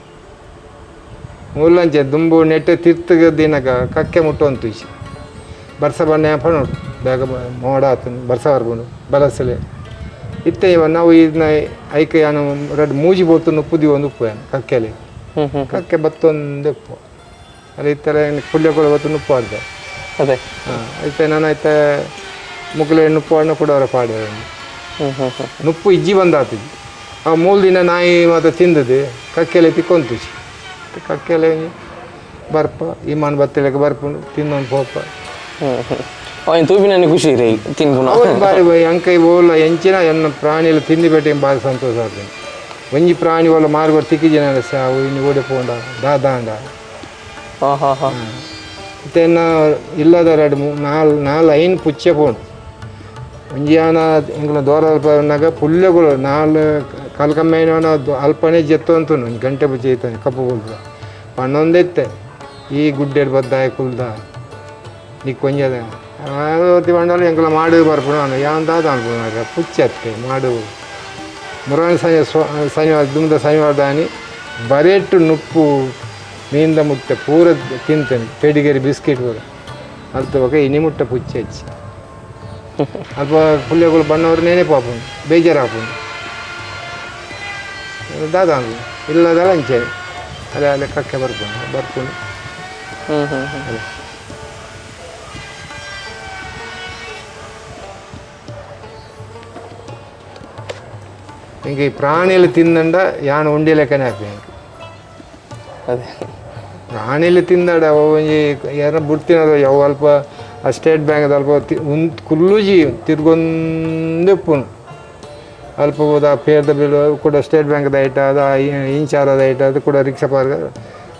ಮೂಲಂಚೆ ದುಂಬು ನೆಟ್ಟೆ ತಿರ್ತು ದಿನಕ ಕಕ್ಕೆ ಮುಟ್ಟೊಂತು ಇಚ್ಚಿ ಬರ್ಸ ಬಣ್ಣ ಪಣೋಡು ಬೇಗ ಮೋಡ ಆತನು ಬರ್ಸ ಬರ್ಬೋದು ಬಲಸಲೆ ಇತ್ತೆ ಇವ ನಾವು ಇದನ್ನ ಐಕೆ ಯಾನು ರಡ್ಡ್ ಮೂಜಿ ಬೋತು ನುಪ್ಪುದಿ ಒಂದು ಉಪ್ಪು ಯಾನು ಕಕ್ಕೆಲೆ ಹ್ಮ್ ಹ್ಮ್ ಕಕ್ಕೆ ಬತ್ತೊಂದು ಉಪ್ಪು ಅದೇ ಈ ಥರ ಪುಳ್ಯಗಳು ಬತ್ತು ನುಪ್ಪು ಅರ್ಧ ಅದೇ ಹಾಂ ಐತೆ ನಾನು ಐತೆ ಮುಗುಲೆ ನುಪ್ಪು ಹಣ್ಣು ಕೂಡ ಅವರ ಪಾಡ್ಯಾರ ಹ್ಮ್ ಹ್ಮ್ ಹ್ಮ್ ನುಪ್ಪು ಇಜ್ಜಿ ಬಂದಾತಿಜಿ ಆ ಮೂರು ದಿನ ನಾಯಿ ಮಾತ್ರ ತಿಂದದೆ ಕಕ್ಕೆಲೆ ತಿಕ್ಕೊಂತುಜಿ ಕಕ್ಕೆಲೆ ಬರ್ಪ ಇಮಾನ್ ಬತ್ತಲೆಗೆ ಬರ್ಪುಂಡು ತಿನ್ನೊಂದು ಪೋಪ ಹ್ಮ್ ಹ್ಮ್ ಅವನ್ ತೂಪಿನ ಖುಷಿ ರೀ ತಿನ್ಪುನ ಅವನು ಬಾರಿ ಬೈ ಅಂಕೈ ಓಲ ಎಂಚಿನ ಎನ್ನ ಪ್ರಾಣಿಲು ತಿಂದಿ ಬೇಟೆ ಬಾರಿ ಸಂತೋಷ ಆಗ್ತದೆ ಒಂಜಿ ಪ್ರಾಣಿ ಓಲ ಮಾರ್ಗೋ ತಿಕ್ಕಿ ಜನ ಸಾವು ಇನ್ನು ಓಡಿ ಪೋಂಡ ದಾದಾಂಡ ಹಾ ಹಾ ಹಾ ಇತ್ತೆನ್ನ ಇಲ್ಲದ ಎರಡು ನಾಲ್ ನಾಲ್ ಐನ್ ಪುಚ್ಚೆ ಪೋಂಡು ಒಂಜಿ ಆನ ಎಂಕಲ್ನ ದೋರ ಅಲ್ಪ ಪುಲ್ಲೆಗಳು ನಾಲ್ ಕಲ್ಕಮ್ಮೇನ ಅಲ್ಪನೇ ಜೆತ್ತು ಅಂತು ಒಂಜಿ ಗಂಟೆ ಬುಚ್ಚೆ ಇತ್ತಾನೆ ಕಪ್ಪು ಬುಲ್ದ ಪಣ್ಣೊಂದಿತ್ತೆ ಈ ಗುಡ್ಡೆಡ್ ಬದ್ದಾಯ ಕುಲ್ದ ನೀ ಕೊಂಜದ ಬಂಡಾಲ ಎಂಕಲ ಮಾಡು ಬರ್ಪುಣ ಯಾನ್ ದಾದ ಅನ್ಪುಣ ಪುಚ್ಚೆ ಮಾಡು ಮುರಾಣಿ ಶನಿ ಶನಿವಾರ ದುಮ್ದ ಶನಿವಾರ ದಾನಿ ಬರೇಟು ನುಪ್ಪು ಮೀಂದ ಮುಟ್ಟೆ ಪೂರ ತಿಂತೇನೆ ಪೆಡಿಗೇರಿ ಬಿಸ್ಕೆಟ್ ಪೂರ ಅಲ್ತ ಬೊಕ ಇನಿ ಮುಟ್ಟ ಪುಚ್ಚೆ ಹಚ್ಚಿ ಅಲ್ಪ ಪುಲ್ಯಗಳು ಬಣ್ಣವರು ನೇನೆ ಪಾಪುಂಡು ಬೇಜಾರಾಪುಂಡು ದಾದ ಅನ್ಪುಂಡು ಇಲ್ಲದಲ್ಲ ಅಂಚೆ ಅಲ್ಲೇ ಅಲ್ಲೇ ಕಕ್ಕೆ ಬರ್ಪುಂಡು ಬರ್ಪುಂಡು ಹ್ಮ್ ಹ್ಮ್ ಹ್ಮ್ ಅದೇ ಇಂಕ ಈ ಪ್ರಾಣಿలు ತಿಂದಂಡ ಯಾನ್ ಉಂಡಿ ಲೆಕ್ಕನೆ ಆಪಿ ಅದೇ ಪ್ರಾಣಿಲು ತಿಂದಾಡ ಅವು ಒಂಜಿ ಯಾರ ಬುಡ್ತಿನದ ಅವು ಅಲ್ಪ ಆ ಸ್ಟೇಟ್ ಬ್ಯಾಂಕ್ ಅಲ್ಪ ಕುಲ್ಲುಜಿ ತಿರ್ಗೊಂದೇ ಉಪ್ಪುನು ಅಲ್ಪ ಹೋದ ಪೇರ್ದ ಬಿಲ್ ಕೂಡ ಸ್ಟೇಟ್ ಬ್ಯಾಂಕ್ದ ಐಟ ಅದ ಇಂಚಾರದ ಐಟ ಅದು ಕೂಡ ರಿಕ್ಷಾ ಪಾರ್ಗ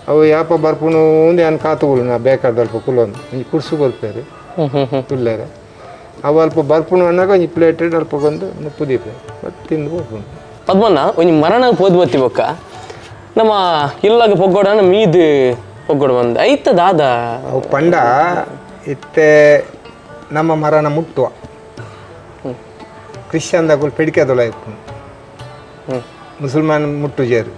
ಅವು ಯಾಪ ಬರ್ಪುನು ಒಂದು ಯಾನ್ ಕಾತುಗುಲು ನಾ ಬೇಕಾದ ಅಲ್ಪ ಕುಲ್ಲೊಂದು ಒಂಜಿ ಕುರ್ಸು ಕೊಲ್ಪೇರು ಹ್ಮ್ ಹ್ಮ್ ಹ್ಮ್ ಕುಲ್ಲೇರೆ ಅವು ಅಲ್ಪ ಬರ್ಪುನು ಅನ್ನಾಗ ಒಂಜಿ ಪ್ಲೇಟ್ ಅಲ್ಪ ಬಂದು ನುಪ್ಪು ದೀಪ ಮತ್ತೆ ತಿಂದು ಹೋಗ್ಪುನು ಪದ್ಮಣ್ಣ ಒಂಜಿ ಮರಣ ಪೋದು ಬತ್ತಿ ಬೊಕ್ಕ ನಮ್ಮ ಇಲ್ಲಾಗ ಪೊಗ್ಗೋಡನ ಮೀದ್ ಪೊಗ್ಗೋಡ ಬಂದು ಐತ ದಾದ ಅವು ಪಂಡ ಇತ್ತೆ ನಮ್ಮ ಮರಣ ಮುಟ್ಟುವ ಕ್ರಿಶ್ಚಿಯನ್ ದಕುಲು ಪೆಡಿಕೆದೊಳ ಇಪ್ಪುನು ಹ್ಮ್ ಮುಸಲ್ಮಾನ್ ಮುಟ್ಟು ಜೇರು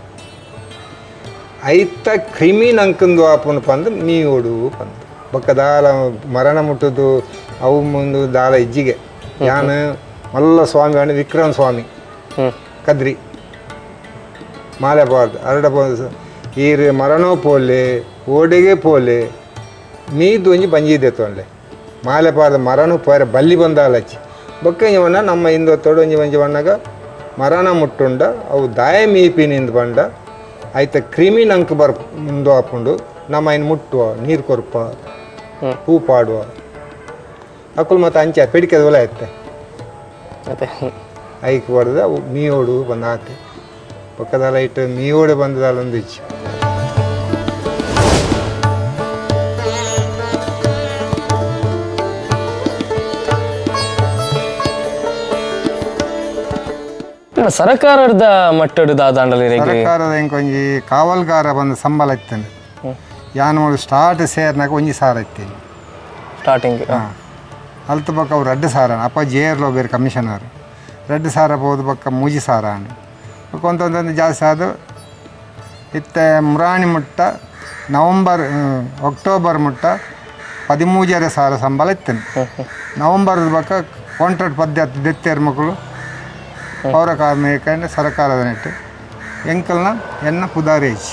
ಐತ ಕ್ರಿಮಿ ನಂಕಂದು ಆಪುನು ಪಂದು ಮೀಯೋಡು ಪಂದು ಬೊಕ್ಕ ದಾಲ ಮರಣ ಮುಟ್ಟುದು ಅವು ಮುಂದು ದಾಲ ಇಜ್ಜಿಗೆ ಯಾನ್ ಮಲ್ಲ ಸ್ವಾಮಿ ಅಣ್ಣ ವಿಕ್ರಮ್ ಸ್ವಾಮಿ ಹ್ಮ್ ಕದ್ರಿ ಮಾಲೆ ಬಾರ್ದು ಅರಡ ಪೋದು ಈರ್ ಮರಣೋ ಪೋಲೆ ಓಡೆಗೆ ಪೋಲೆ ಮೀದು ಒಂಜಿ ಬಂಜಿ ದೆತ್ತೊಂಡೆ ಮಾಲೆ ಪಾದ ಮರನು ಪೋರೆ ಬಲ್ಲಿ ಬಂದಾಲಚ್ಚಿ ಬೊಕ್ಕ ಇವನ ನಮ್ಮ ಇಂದು ತೊಡು ಒಂಜಿ ಒಂಜಿ ಬಣ್ಣಗ ಮರಣ ಮುಟ್ಟುಂಡ ಅವು ದಾಯ ಮೀಪಿನಿಂದ ಬಂಡ ಐತ ಕ್ರಿಮಿ ನಂಕ್ ಬರ್ ಮುಂದು ಆಪುಂಡು ನಮ್ಮ ಐನ್ ಮುಟ್ಟುವ ನೀರು ಕೊರ್ಪ ಹ್ಮ್. ಹೂ ಪಾಡುವ ಅಕುಲು ಮತ್ತು ಅಂಚೆ ಪೆಡಿಕೆದ ಒಲ ಐತೆ ಅದೇ ಐಕ್ ಬಡ್ದು ಅವು ಮೀಯೋಡು ಬಂದು ಆತೆ ಪಕ್ಕದಲ್ಲ ಇಟ್ಟು ಮೀಯೋಡು ಬಂದದಲ್ಲ ಒಂದು ಇಚ್ಚು ಸರಕಾರದ ಮಟ್ಟದ ದಾದಾಂಡಲಿ ಸರ್ಕಾರದ ಇಂಕೊಂಜಿ ಕಾವಲ್ಗಾರ ಬಂದು ಸಂಬಳ ಇತ್ತೇನೆ ಯಾನ್ ಸ್ಟಾರ್ಟ್ ಸೇರ್ನಾಗ ಒಂಜಿ ಸಾರ ಇತ್ತೇನೆ ಸ್ಟಾರ್ಟಿಂಗ್ ಹಾಂ ಅಲ್ತ ಬೊಕ್ಕ ಅವು ರಡ್ಡು ಸಾರ ಅಪ್ಪ ಜೇರ್ಲೋ ಬೇರೆ ಕಮಿಷನರ್ ರಡ್ಡು ಸಾರ ಪೋದು ಬೊಕ್ಕ ಮೂಜಿ ಸಾರ ಬೊಕ್ಕ ಒಂದೊಂದೊಂದು ಜಾಸ್ತಿ ಆದು ಇತ್ತೆ ಮುರಾಣಿ ಮುಟ್ಟ ನವಂಬರ್ ಅಕ್ಟೋಬರ್ ಮುಟ್ಟ ಪದಿಮೂಜರೆ ಸಾರ ಸಂಬಳ ಇತ್ತೇನೆ ನವಂಬರ್ ಬೊಕ್ಕ ಕಾಂಟ್ರಾಕ್ಟ್ ಪದ್ಧತಿ ದೆತ್ತೇರು ಮಕ್ಕಳು ಪೌರ ಕಾರ್ಮಿಕ ಸರಕಾರದ ನೆಟ್ಟು ಎಂಕಲ್ನ ಎನ್ನ ಪುದಾರೇಜ್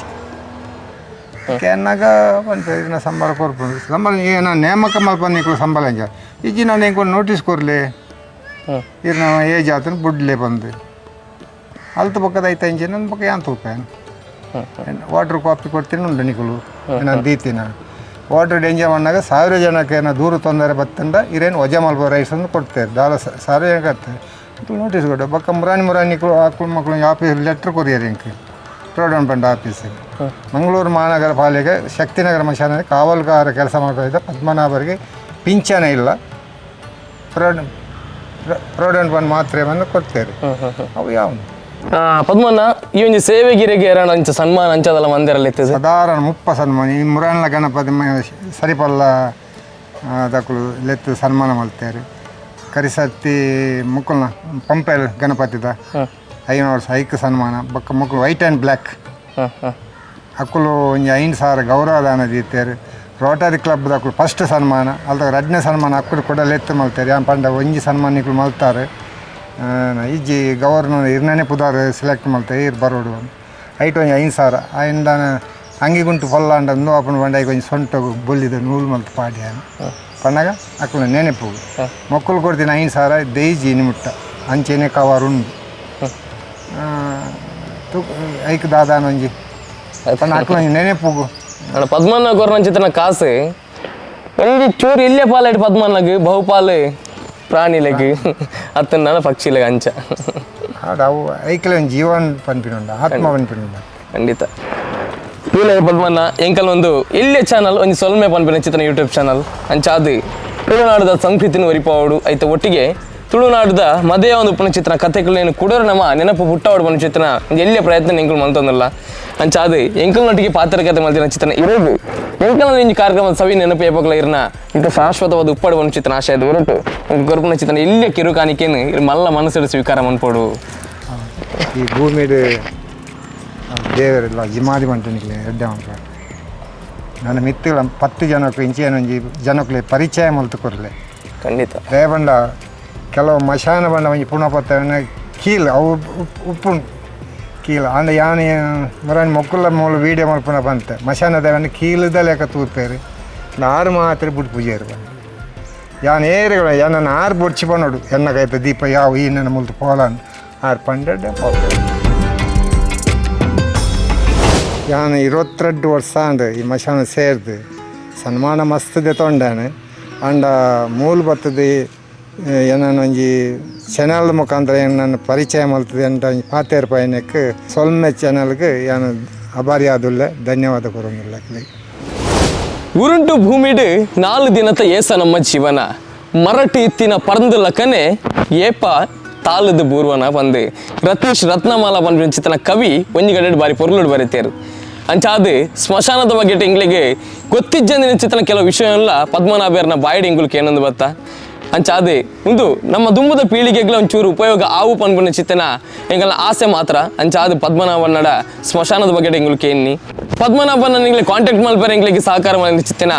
ಎನ್ನಾಗ ಪನ್ಪೆ ಇದನ್ನ ಸಂಬಳ ಕೊರ್ಪುಂಡು ಸಂಬಳ ಏನ ನೇಮಕ ಮಲ್ಪ ನಿಕ್ಲು ಸಂಬಳ ಎಂಜ ಇಜ್ಜಿ ನಾನು ಎಂಕೊಂದು ನೋಟಿಸ್ ಕೊರ್ಲೆ ಹ್ಮ್ ಇರ್ನ ಏಜ್ ಆತನ ಬುಡ್ಲೆ ಬಂದು ಅಲ್ತು ಬೊಕ್ಕದ ಐತೆ ಇಂಚಿನ ಒಂದು ಬೊಕ್ಕ ಯಾನ್ ತೂಪೇನು ವಾಟ್ರ್ ಕಾಪಿ ಕೊಡ್ತೀನಿ ಉಂಡು ನಿಕುಲು ನಾನು ದೀತಿನ ವಾಟರ್ ಡೇಂಜರ್ ಮಣ್ಣಾಗ 1000 ಜನಕ್ಕೆ ಏನೋ ದೂರ ತೊಂದರೆ ಬತ್ತಂಡ ಇರೇನು ವಜಾ ಮಲ್ಪ ರೈಸ್ ಅಂದು ಕೊಡ್ತಾರೆ ದಾಲ 1000 ಜನಕ್ಕೆ ಆಗ್ತದೆ ನೋಟಿಸ್ ಕೊಟ್ಟು ಬೊಕ್ಕ ಮುರಾನಿ ಮುರಾನಿ ಆಕಳು ಮಕ್ಕಳು office letter courier ಇಂಕ್ provident fund ಆಫೀಸಿಗೆ ಮಂಗಳೂರು ಮಹಾನಗರ ಪಾಲಿಕೆ ಶಕ್ತಿನಗರ ಮಶಾನ ಕಾವಲುಗಾರ ಕೆಲಸ ಮಾಡ್ತಾ ಇದ್ದ ಪದ್ಮನಾಭರಿಗೆ ಪಿಂಚಣಿ ಇಲ್ಲ, ಪ್ರಾವಿಡೆಂಟ್ ಫಂಡ್ ಮಾತ್ರ ಬಂದು ಕೊಡ್ತೇವೆ. ಅವು ಯಾವ ಪದ್ಮಣ್ಣ ಈ ಒಂಜಿ ಸೇವೆಗಿರಿಗೆ ಏರಣ ಅಂಚ ಸನ್ಮಾನ ಅಂಚದಲ್ಲ ಮಂದಿರಲ್ಲಿ ಇತ್ತು ಸಾಧಾರಣ 30 ಸನ್ಮಾನ ಈ ಮುರಾನ್ಲ ಗಣಪತಿ ಸರಿಪಲ್ಲ ದಕ್ಕಲು ಲೆತ್ತು ಸನ್ಮಾನ ಮಾಡ್ತಾರೆ. ಕರಿಸತ್ತಿ ಮುಕ್ಕಲ್ನ ಪಂಪೆಲ್ ಗಣಪತಿದ 5 ವರ್ಷ ಐಕ್ ಸನ್ಮಾನ ಬೊಕ್ಕ ಮುಕ್ಕಲು white and black ಅಕ್ಕಲು ಒಂಜಿ 5,000 ಗೌರವದಾನ ದೀತೇರು. ರೋಟರಿ ಕ್ಲಬ್ ದಕ್ಕಲು ಫಸ್ಟ್ ಸನ್ಮಾನ ಅಲ್ದ ರಡ್ನೇ ಸನ್ಮಾನ ಅಕ್ಕಲು ಕೂಡ ಲೆತ್ತು ಮಲ್ತೇರು. ಯಾನ್ ಪಂಡ ಒಂಜಿ ಸನ್ಮಾನ ಇಕ್ಕಲು ಮಲ್ತಾರೆ ಇಜ್ಜಿ ಗವರ್ನರ್ ಇರ್ನನೆ ಪುದಾರ್ ಸೆಲೆಕ್ಟ್ ಮಲ್ತೆ ಇರ್ ಬರೋಡು ಐಟ್ ಒಂಜಿ 5,000 ಆಯಿಂದಾನ ಅಂಗಿಗುಂಟು ಪೊಲ್ಲಾಂಡ ಅಂದು ಅಪ್ಪನ ಬಂಡ ಐಕ್ ಒಂಜಿ ಸೊಂಟ ಬೊಲ್ಲಿದ ನೂಲು ಮಲ್ತು ಪಾಡ್ಯಾನ ಪನ್ನಗ ಅಕ್ಕಲು ನೆನೆಪು ಮೊಕ್ಕಲು ಕೊಡ್ತೀನಿ 5,000 ದೇಜಿ ನಿಮುಟ್ಟ ಅಂಚೆನೆ ಕವರ್ ಉಂಡು ಐಕ್ ದಾದಾನ ಒಂಜಿ ಪಂಡ ಅಕ್ಕಲು ಒಂಜಿ ನೆನೆಪುಗು. ಪದ್ಮಣ್ಣ ಕೊರ್ನಂಚಿತನ ಕಾಸು ಒಂಜಿ ಚೂರು ಇಲ್ಲೇ ಪಾಲಾಯ್ತು ಪದ್ಮಣ್ಣಗ್ ಬಹುಪಾಲು ಪ್ರಾಣಿಲೆಗ್ ಅತ್ತನ್ನ ಪಕ್ಷಿಲೆಗ್ ಅಂಚ ಅವು ಐಕ್ಲೆ ಒಂಜಿ ಜೀವನ ಪನ್ಪಿನುಂಡ ಆತ್ಮ ಪನ್ಪಿನುಂಡ ಖಂಡಿತ. ತೂಲೆ ಪದ್ಮಣ್ಣ ಎಂಕಲ್ ಒಂದು ಇಲ್ಲೇ ಚಾನಲ್ ಒಂಜಿ ಸೊಲ್ಮೆ ಪನ್ಪಿನ ಚಿತ್ರನ ಯೂಟ್ಯೂಬ್ ಚಾನಲ್ ಅಂಚಾದು ತುಳುನಾಡದ ಸಂಸ್ಕೃತಿನ ಒರಿಪಾವಡು ಐತ ಒಟ್ಟಿಗೆ ತುಳುನಾಡದ ಮದೆಯ ಒಂದು ಉಪ್ಪನ ಚಿತ್ರನ ಕಥೆಗಳೇನು ಕುಡೋರು ನಮ್ಮ ನೆನಪು ಹುಟ್ಟಾವಡು ಬಣ್ಣ ಚಿತ್ರನ ಒಂಜಿ ಎಲ್ಲಿಯ ಪ್ರಯತ್ನ ಎಂಕಲ್ ಮಲ್ತೊಂದಲ್ಲ ಅಂಚಾದು ಎಂಕಲ್ನೊಟ್ಟಿಗೆ ಪಾತ್ರಕತೆ ಮಲ್ತಿನ ಚಿತ್ರನ ಇರೋದು ಎಂಕಲ್ ಒಂಜಿ ಕಾರ್ಯಕ್ರಮದ ಸವಿ ನೆನಪು ಏಪಕ್ಲ ಇರ್ನ ಇಂಥ ಶಾಶ್ವತವಾದ ಉಪ್ಪಾಡು ಬಣ್ಣ ಚಿತ್ರನ ಆಶಯದ ಹೊರಟು ಗೊರ್ಪುನ ಚಿತ್ರನ ಇಲ್ಲೇ ಕಿರುಕಾಣಿಕೆನು ಇರ್ ಮಲ್ಲ ಮನಸ್ಸು ಸ್ವೀಕಾರ ಮನ್ಪೋಡು. ಈ ಭೂಮಿಡು ದೇವರೆಲ್ಲ ಜಿಮಾದಿ ಮಂಟನಿಗೆ ಎಡ್ಡೆ ಉಂಟು ನನ್ನ ಮಿತ್ತುಗಳ 10 ಜನಕ್ಕೂ ಇಂಚೇನೊಂಜಿ ಜನಕ್ಕೂ ಪರಿಚಯ ಮಲ್ತು ಕೊರಲೆ ಖಂಡಿತ. ದೇವಂಡ ಕೆಲವು ಮಶಾನ ಬಂಡ ಒಂಜಿ ಪುಣಪತ್ತ ಕೀಲ್ ಅವು ಉಪ್ಪು ಕೀಲ್ ಅಂಡ ಯಾನೆ ಮುರಾನಿ ಮೊಕ್ಕುಲ್ಲ ಮೂಲ ವೀಡಿಯೋ ಮಲ್ಪುಣ ಬಂತೆ ಮಶಾನ ದೇವನ ಕೀಲದ ಲೆಕ್ಕ ತೂಪೇರು ಆರು ಮಾತ್ರ ಬುಡ್ ಪೂಜೆರು ಬಂದು ಯಾನ್ ಏರುಗಳ ಯಾನನ್ನು ಆರು ಬೊಡ್ಚಿ ಬನ್ನೋಡು ಎನ್ನ ಕೈತ ದೀಪ ಯಾವ ಈ ನನ್ನ ಮುಲ್ತು ಪೋಲಾನ್ ಆರು ಪಂಡೆಡ್ ಯಾನ್ 22 ವರ್ಷ ಅಂಡ್ ಈ ಮಶಾನ ಸೇರ್ದು ಸನ್ಮಾನ ಮಸ್ತ್ ತೊಂಡಾನೆ ಅಂಡ ಮೂಲ ಬರ್ತದೆ ಏನನ್ನ ಒಂಜಿ ಚಾನಲ್ ಮುಖಾಂತರ ಏನನ್ನ ಪರಿಚಯ ಮಲ್ತದೆ ಅಂತ ಒಂಜಿ ಪಾತೇರ್ ಪಯಣಕ್ಕೆ ಸೊಲ್ಮೆ ಚಾನಲ್ಗೆ ಯಾನು ಅಭಾರಿ ಆದುಲ್ಲ ಧನ್ಯವಾದ ಕೊರೊಂದಿಲ್ಲ. ಉರುಂಟು ಭೂಮಿಡು 4 ದಿನದ ಏಸ ನಮ್ಮ ಜೀವನ ಮರಟಿ ಇತ್ತಿನ ಪರಂದು ಲಕ್ಕನೆ ಏಪ ತಾಲದ ಬೂರ್ವನ ಬಂದು ರತೀಶ್ ರತ್ನಮಾಲ ಬಂದ ಚಿತ್ರನ ಕವಿ ಒಂಜಿ ಗಡೆ ಬಾರಿ ಪೊರ್ಲುಡು ಬರೀತೇರು. ಅಂಚಾದು ಸ್ಮಶಾನದ ಬಗ್ಗೆ ಇಂಗ್ಲಿಗೆ ಗೊತ್ತಿಜ್ಜಂದಿನ ಚಿತ್ರನ ಕೆಲವು ವಿಷಯ ಎಲ್ಲ ಪದ್ಮನಾಭರ್ನ ಬಾಯಿಡ್ ಇಂಗುಲ್ಕೆ ಏನೊಂದು ಬತ್ತ ಅಂಚಾದು ಒಂದು ನಮ್ಮ ದುಂಬದ ಪೀಳಿಗೆಗಳ ಒಂಚೂರು ಉಪಯೋಗ ಆವು ಪನ್ಪುನ ಚಿತ್ತನ ಎಂಗಲ ಆಸೆ ಮಾತ್ರ. ಅಂಚಾದು ಪದ್ಮನಾಭನ್ನಡ ಸ್ಮಶಾನದ ಬಗ್ಗೆ ಇಂಗುಲ್ಕೆ ಎನ್ನಿ ಪದ್ಮನಾಭನ ನಿಂಗ್ಲೆ ಕಾಂಟ್ಯಾಕ್ಟ್ ಮಲ್ಪರೆ ಎಂಗ್ಲಿಗೆ ಸಹಕಾರ ಮಾಡಿದ ಚಿತ್ತನ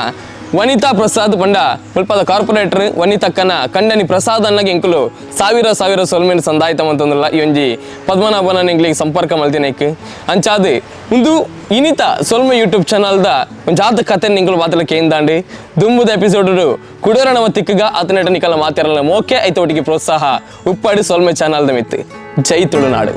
ವನಿತಾ ಪ್ರಸಾದ್ ಪಂಡ ಮುಲ್ಪದ ಕಾರ್ಪೊರೇಟರ್ ವನಿತಕ್ಕನ ಕಂಡನಿ ಪ್ರಸಾದ್ ಅನ್ನಗೆ ಎಂಕುಲು ಸಾವಿರ ಸಾವಿರ ಸೊಲ್ಮೆನ್ ಸಂದಾಯ್ತ ಅಂತಂದಿಲ್ಲ ಈ ಒಂಜಿ ಪದ್ಮನಾಭನ ಎಂಗ್ಲಿಗೆ ಸಂಪರ್ಕ ಮಲ್ತಿನೈಕ್. ಅಂಚಾದು ಒಂದು ಇನಿತ ಸೊಲ್ಮೆ ಯೂಟ್ಯೂಬ್ ಚಾನಲ್ದ ಒಂದು ಜಾತ ಕತೆ ನಿಂಕುಲು ಮಾತಲ ಕೇಂದಾಂಡಿ ದುಂಬುದ ಎಪಿಸೋಡ್ ಕುಡೋರಣ ತಿಕ್ಕಗ ಆತನೇಟ ನಿಕಲ ಮಾತಿರಲ್ಲ ಮೋಕೆ ಐತ ಒಟ್ಟಿಗೆ ಪ್ರೋತ್ಸಾಹ ಉಪ್ಪಾಡಿ ಸೊಲ್ಮೆ ಚಾನಲ್ದ ಮಿತ್ತು. ಜೈ ತುಳುನಾಡು.